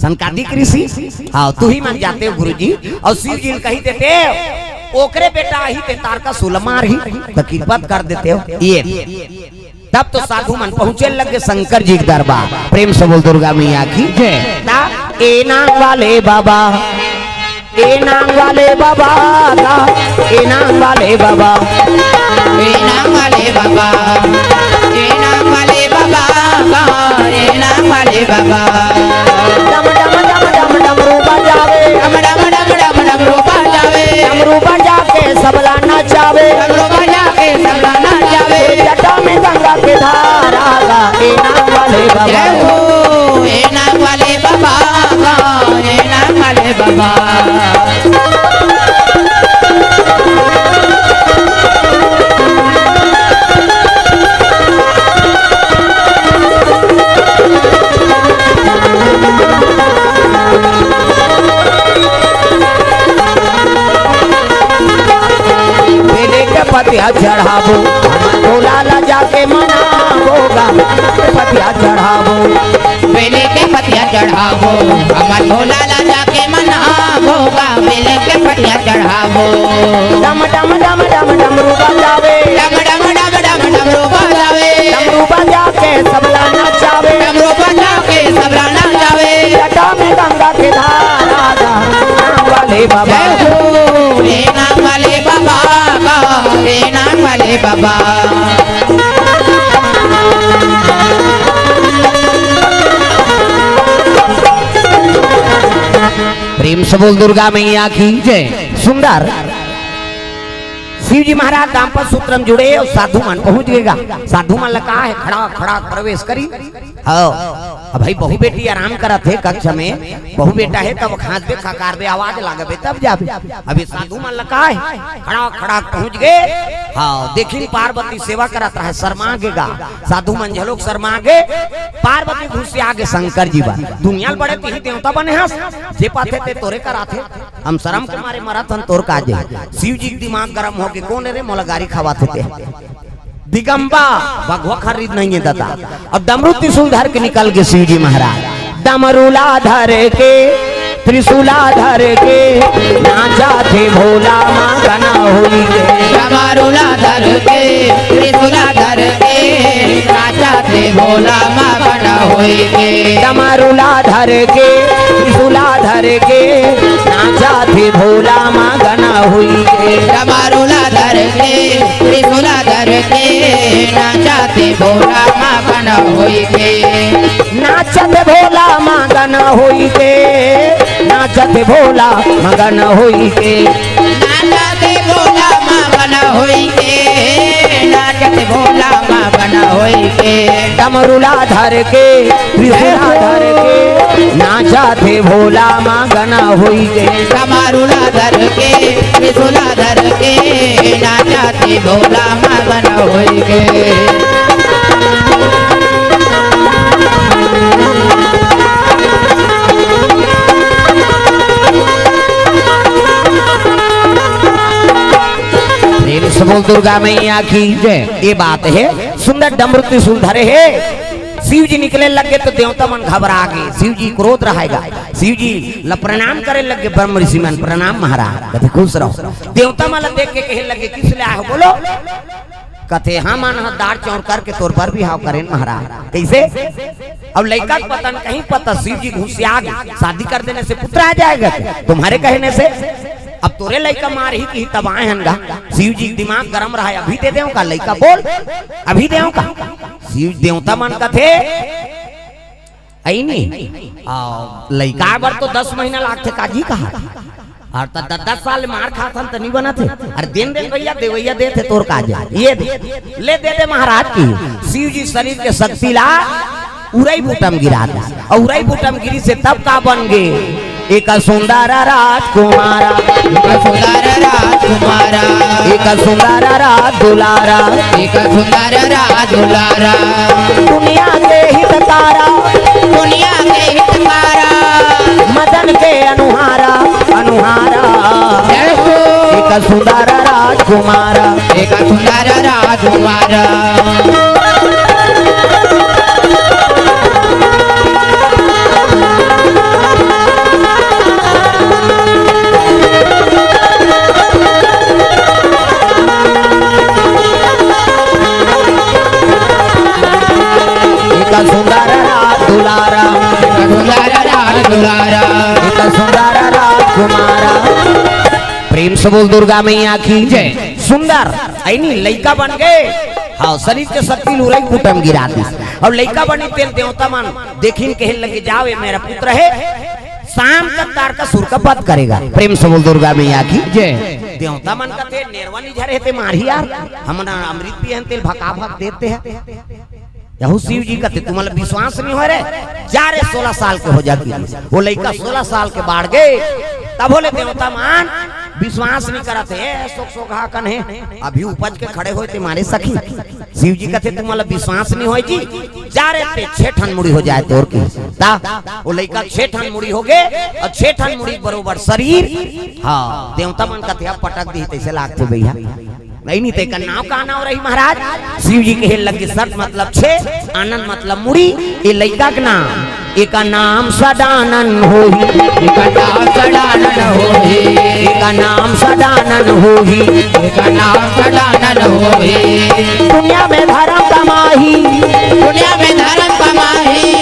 सनकादिक ऋषि, हाँ, तुही मन जाते हो गुरुजी। अउ शिव जी ल कही देते हो, "ओकरे बेटा आही ते तारकासुर ल मारही," त कृपा कर देते हो। ये तब तो साधु मन पहुंचे लगे शंकर जी के दरबार। प्रेम से बोल दुर्गा मैया की जय। ता ए नाम वाले बाबा, ए नाम वाले बाबा का, ए नाम वाले बाबा। ए नाम वाले बाबा, ए नाम वाले बाबा का, ए नाम वाले बाबा। डम डम डम डम डमरू बजावे। डम डम डम डम डमरू बजावे। डमरू बजा के सबला नचावे। डमरू बजा के सबला नचावे। जटा में गंगा के धारा गा, ए नाम वाले बाबा। जय हो, ए नाम वाले बाबा गा, ए नाम वाले बाबा। बेले के पतिया चढ़ाबो, भोला ला जाके मनाबो गा। पतिया चढ़ाबो। चढ़ाबो, हमर भोला ला जाके मनाबो, का बेल के पटिया चढ़ाबो। डम डम डम डम डमरू बजावे। डम डम डम डम डमरू बजावे। डमरू बजा के सबला नचावे। डमरू बजा के सबला नचावे। जटा में गंगा के धारा, धाम वाले बाबा। जय हो, रे नाम वाले बाबा का, रे नाम वाले बाबा। प्रेम से बोल दुर्गा मैया की जय। सुंदर। शिव जी महाराज दाम्पत्य सूत्र में जुड़े अउ साधु मन पहुंच गे गा। साधु मन ला कहा हे, खड़ा खड़ा प्रवेश करी। हाँ, अब भाई बहू बेटी आराम करत हे कक्ष में, बहू बेटा हे तब खांसबे खकारबे आवाज लागबे तब जाबे। अभी साधु मन ला कहा हे, खड़ा खड़ा पहुंच गे। हाँ, देखिन पार्वती सेवा करत रहे, शर्मा गे गा। साधु मन झलोक शर्मा गे। पार्वती घुसिया गे शंकर जी बर। दुनिया ल बड़े तिही देवता बने हस, जे पाथे ते तोरे कराथे। हम शरम के मारे मरत हन तोर काजे। शिव जी के दिमाग गरम होके, कोन रे मोला गारी खवाथे ते? दिगंबा, भगवा खरीद नहीं है दादा। अब डमरू त्रिशूल धर के निकल गे शिव जी महाराज। डमरूला धर के, त्रिशूला धर के, नाचा थे भोला मगन होई गे। डमरूला धर के, त्रिशूला धर के, नाचा थे भोला मगन होई गे। डमरूला धर के, त्रिशूला धर के, नाचा थे भोला मगन होई गे। डमरूला धर के, त्रिशूला धर के, नाचा थे भोला मगन होई गे। नाचत भोला मगन होई के, नाचत भोला मगन होई के। नाचत भोला मगन होई के, नाचत भोला मगन होई के। डमरूला धर के, त्रिशूला धर के, नाचत भोला मगन होई के। डमरूला धर के, त्रिशूला धर के, नाचत भोला मगन होई के। प्रेम से बोल दुर्गा मैया की जय। ये बात हे, सुंदर डमरू त्रिशूल धरे हे। शिव जी निकले लगे तो देवता मन घबरा गे। शिव जी क्रोध रहेगा। शिव जी ल प्रणाम करे लगे, ब्रह्म ऋषि मन, "प्रणाम महाराज।" कथे, "खुश रहो।" देवता मन ल देख के कहे लगे, "किस ले आए हो बोलो?" कथे, "हमन ह दार चौर करके तोर बर बिहाव करेन महाराज।" कइसे? अब लइका के पता न कहीं पता, शिव जी घुसिया गे, शादी कर देने से पुत्र आ जाएगा क्या? तुम्हारे कहने से? अब तोरे लइका मारही कि तब आए हन गा। शिव जी के दिमाग गरम रहा, "अभी दे देव का लइका, बोल, अभी देव का?" शिव देवता मन कथे, "अई नहीं, आ, लइका बर तो दस महीना लागथे काजी कहा, अउ त दस, दस साल मार खात हन त नहीं बनत हे। अरे देन देन भैया, देवैया देथे तोर काज हे, ये दे, ले दे दे महाराज की।" शिव जी शरीर के शक्ति ला उरई बूटा म गिरा दे, अउ उरई बूटा म गिरी से तब का बन गे? एक सुंदर राजकुमारा, एक सुंदर राजकुमारा, एक सुंदर राज दुलारा, एक सुंदर राज दुलारा। दुनिया के हितकारा, दुनिया के हितकारा। मदन के अनुहारा, अनुहारा। जय हो। एक सुंदर राजकुमारा, एक सुंदर राजकुमारा। एक सुंदर राज दुलारा, एक सुंदर राज दुलारा, एक सुंदर राजकुमारा। प्रेम से बोल दुर्गा मैया की जय। सुंदर, अई नहीं, लइका बन गे। हाँ, शरीर के शक्ति ल उरई बूटा म गिरा दिस। अउ लइका बनी तेन देवता मन देखिन कहे लगे, "जाओ, ये मेरा पुत्र हे, शाम तक तारकासुर का वध करेगा।" प्रेम से बोल दुर्गा मैया की जय। देवता मन कथे, "नेरवा नहीं झरे हे ते मारही यार, हमन अमृत पिए हन तेला भका भक देते हैं।" यहू शिव जी कथे, "तुमन ला विश्वास नहीं होय रे, जा रे, सोलह साल के हो जा।" कि वो लइका सोलह साल के बाढ़ गे, तभो ले देवता मन विश्वास नहीं करत हे, "ए, सोक सोक हा कन हे, अभी उपज के खड़े होय ते मारे सखी।" शिव जी कथे, "तुमन ला विश्वास नहीं होय जी, जा रे ते छह ठन मुड़ी हो जाए तोर की।" ता, वो लइका छह ठन मुड़ी हो गे, अउ छह ठन मुड़ी बरोबर शरीर। हाँ, देवता मन कथे, "अब पटक दी, तइसे लागथे भैया।" नहीं, नहीं, तेकर नाव का नाव रही महाराज? शिव जी कहे लगे, "सत मतलब छे, आनंद मतलब मुड़ी, ये लइका के नाम।" एका नाम सदानन होही। एका नाम सदानन होही। एका नाम सदानन होही। एका नाम सदानन होही। दुनिया में धरम कमाही। दुनिया में धरम कमाही।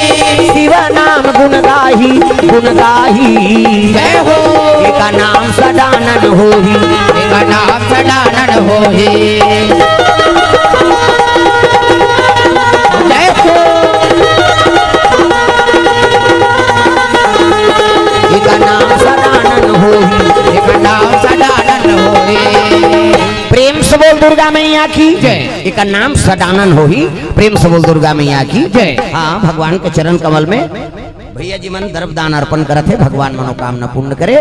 शिव नाम गुण गाही, गुण गाही। जय हो। एका नाम सदानन होही। एका नाम सदानन होही। जय हो। एका नाम सदानन होही। एका नाम सदानन होही। प्रेम से बोल दुर्गा मैया की। जय। एका नाम सदानन होही। प्रेम से बोल दुर्गा मैया की। जय। हाँ, भगवान के चरण कमल में भैया जी मन द्रव्य दान अर्पण करत हे, भगवान मनोकामना पूर्ण करे।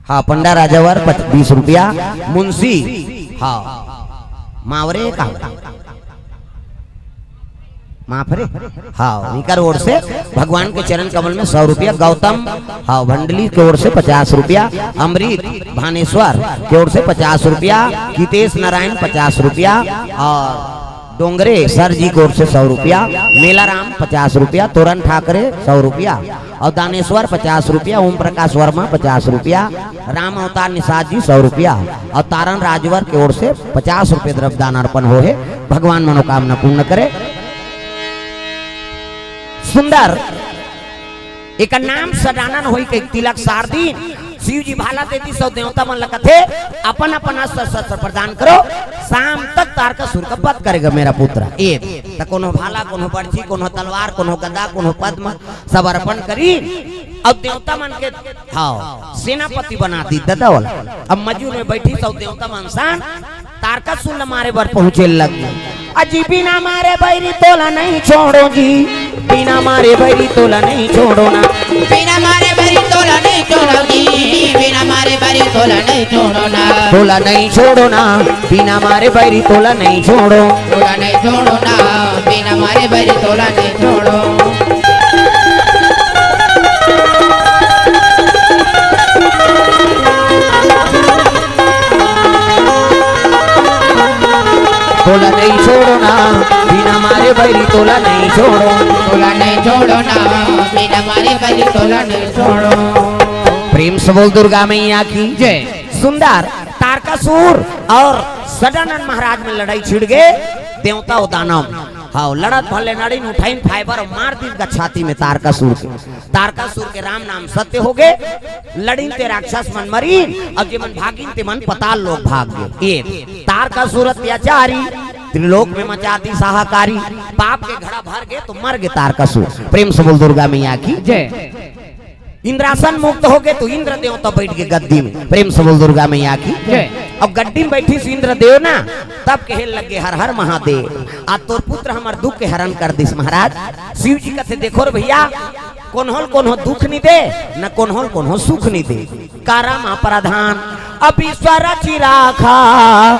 हाँ, पंडा राजावर पच-, बीस रुपया, मुंशी, हाँ, मावरे का, माफ रे, हाँ, इनकर ओर से भगवान के चरण कमल में सौ रुपया, गौतम, हाँ, भंडली के ओर से पचास रुपया, अमृत भानेश्वर के ओर से पचास रुपया, गीतेश नारायण पचास रुपया और डोंगरे सर जी के ओर से सौ रुपया, मेलाराम पचास रुपया, तोरन ठाकरे सौ रुपया और दानेश्वर पचास रुपया, ओम प्रकाश वर्मा पचास रुपया, राम अवतार निषाद जी सौ रुपया और तारन राजवर के ओर से पचास रुपये द्रव्य दान अर्पण हो हे। भगवान मनोकामना पूर्ण करे। सुंदर एकर नाम सदानन होई के तिलक सार दिन शिव जी भाला दे दिस अउ देवता मन ल कथे, "अपन अपन अस्त्र शस्त्र प्रदान करो, शाम तक तारकासुर का वध करेगा मेरा पुत्र।" ए, त कोनो भाला, कोनो बरछी, कोनो तलवार, कोनो गदा, कोनो पद्म, सब अर्पण करी। अउ देवता मन के, हाँ, सेनापति बना दी ददा वाला। अब मजूर में बैठी सब देवता मन सान तारकासुर ल मारे बर पहुंचे लग गे। अजी बिना मारे बैरी तोला नहीं छोड़ो जी, बिना मारे बैरी तोला नहीं छोड़ो ना। बिना मारे बैरी तोला नहीं छोड़ो जी, बिना मारे बैरी तोला नहीं छोड़ो ना। तोला नहीं छोड़ो ना, बिना मारे बैरी तोला नहीं छोड़ो। तोला नहीं छोड़ो ना, बिना मारे बैरी तोला नहीं छोड़ो। तोला नहीं छोड़ो ना, बिना मारे बैरी तोला नहीं छोड़ो। तोला नहीं छोड़ो ना, बिना मारे बैरी तोला नहीं छोड़ो। प्रेम से बोल दुर्गा मैया की जय। सुंदर तारकासुर और सदानंद महाराज में लड़ाई छिड़ गे, देवता और दानव। हाँ, लड़त भले नड़ीन उठाइन फाइबर और मार दीस गा छाती में तारकासुर के। तारकासुर के राम नाम सत्य हो गे, लड़ीन ते राक्षस मन मरीन, अउ जे मन भागिन ते मन पताल लोक भाग गे। ए तारकासुर अत्याचारी, त्रिलोक में मचा दीस हाहाकारी, पाप के घड़ा भर गे तो मर गे तारकासुर। प्रेम से बोल दुर्गा मैया की जय। इंद्रासन मुक्त हो गे तो इंद्र देवता बैठ गे गद्दी में। प्रेम से बोल दुर्गा मैया की जय। अब गद्दी में बैठिस इंद्र देव ना, तब कहे लगे, "हर हर महादेव, आज तोर पुत्र हमर दुख के हरण कर दिस महाराज।" शिव जी कथे, "देखो रे भैया, कोन्हो ल कोन्हो दुख नी दे, न कोन्हो ल कोन्हो सुख नी दे। करम प्रधान अब ईश्वर चिराखा,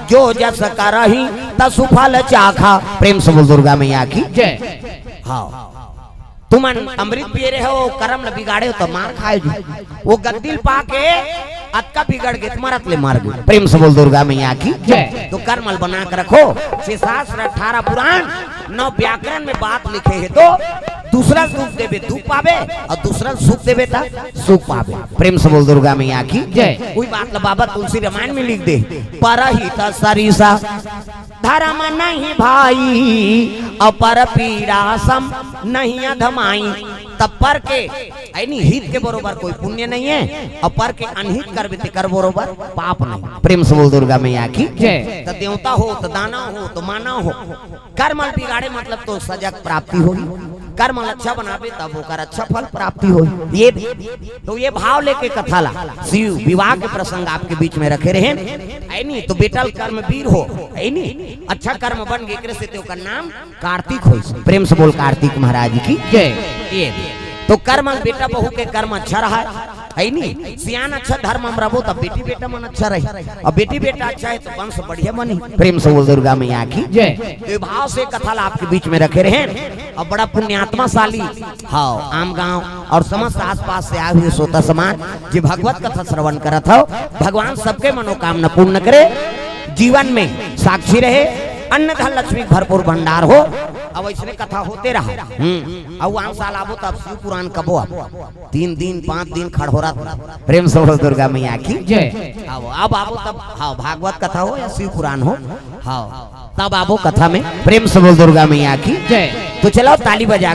जो जस करही तसु फल चाखा।" प्रेम से बोल दुर्गा मैया की जय। हाँ, तुमन अमृत पिए रहे हो, करम ल बिगाड़े हो तो मार खाए जी। वो गद्दी ल पाके अतका बिगड़ गे त मरत ले मर गे। प्रेम से बोल दुर्गा मैया की जय। तो कर्म ल बना के रखो। छह शास्त्र, अठारह पुराण, नौ व्याकरण में बात लिखे हे तो दूसरा ल दुख देबे दुख पाबे अउ दूसरा ल सुख देबे त सुख पाबे। प्रेम से बोल दुर्गा मैया की जय। कोई बात ल बाबा तुलसी रामायण में लिख दे, "परहित सरिसा धर्म नहीं भाई, अउ पर पीड़ा सम नहीं अधमाई।" तब पर के, यानी हित के बरोबर कोई पुण्य नहीं है, अउ पर के अनहित करबे तेकर बरोबर पाप नहीं। प्रेम से बोल दुर्गा मैया की जय। त देवता हो, त दानव हो, त मानव हो, कर्म ल बिगाड़े मतलब तो सजा के प्राप्ति होही। कर्म ल अच्छा बनाबे तब ओकर अच्छा फल प्राप्ति होही। ये तो ये भाव लेके कथा ला शिव विवाह के प्रसंग आपके बीच में रखे रहेन। ऐ नी तो बेटा ल कर्म वीर हो, ऐ नी अच्छा कर्म बन गे, एकरे से ते ओकर नाम कार्तिक होइस। प्रेम से बोल कार्तिक महाराज की जय। ये तो कर्म ल बेटा बहू के कर्म अच्छा रहा, ऐ नी सियान अच्छा धर्म म रबो तब बेटी बेटा मन अच्छा रही, अउ बेटी बेटा अच्छा है तो वंश बढ़िया बनी। प्रेम से बोल दुर्गा मैया की जय। तो ये भाव से कथा ला आपके बीच में रखे रहेन। अउ बड़ा पुण्यात्माशाली, हाँ, आम गांव अउ समस्त आसपास से आए हुए श्रोता समाज जे भगवत कथा श्रवण करत हो, भगवान सबके मनोकामना पूर्ण करे, जीवन में साक्षी रहे, अन्न धन लक्ष्मी भरपूर भंडार हो। अब अइसने कथा होते रहा। हम्म। अउ आन साल आबो तब शिव पुराण कबो आबो। तीन दिन, पांच दिन खड़होरा। प्रेम से बोल दुर्गा मैया की। जय। अब, अब आबो तब, हाँ, भागवत कथा हो या शिव पुराण हो, हाँ, तब आबो कथा में। प्रेम से बोल दुर्गा मैया की। जय। तो चलो ताली बजा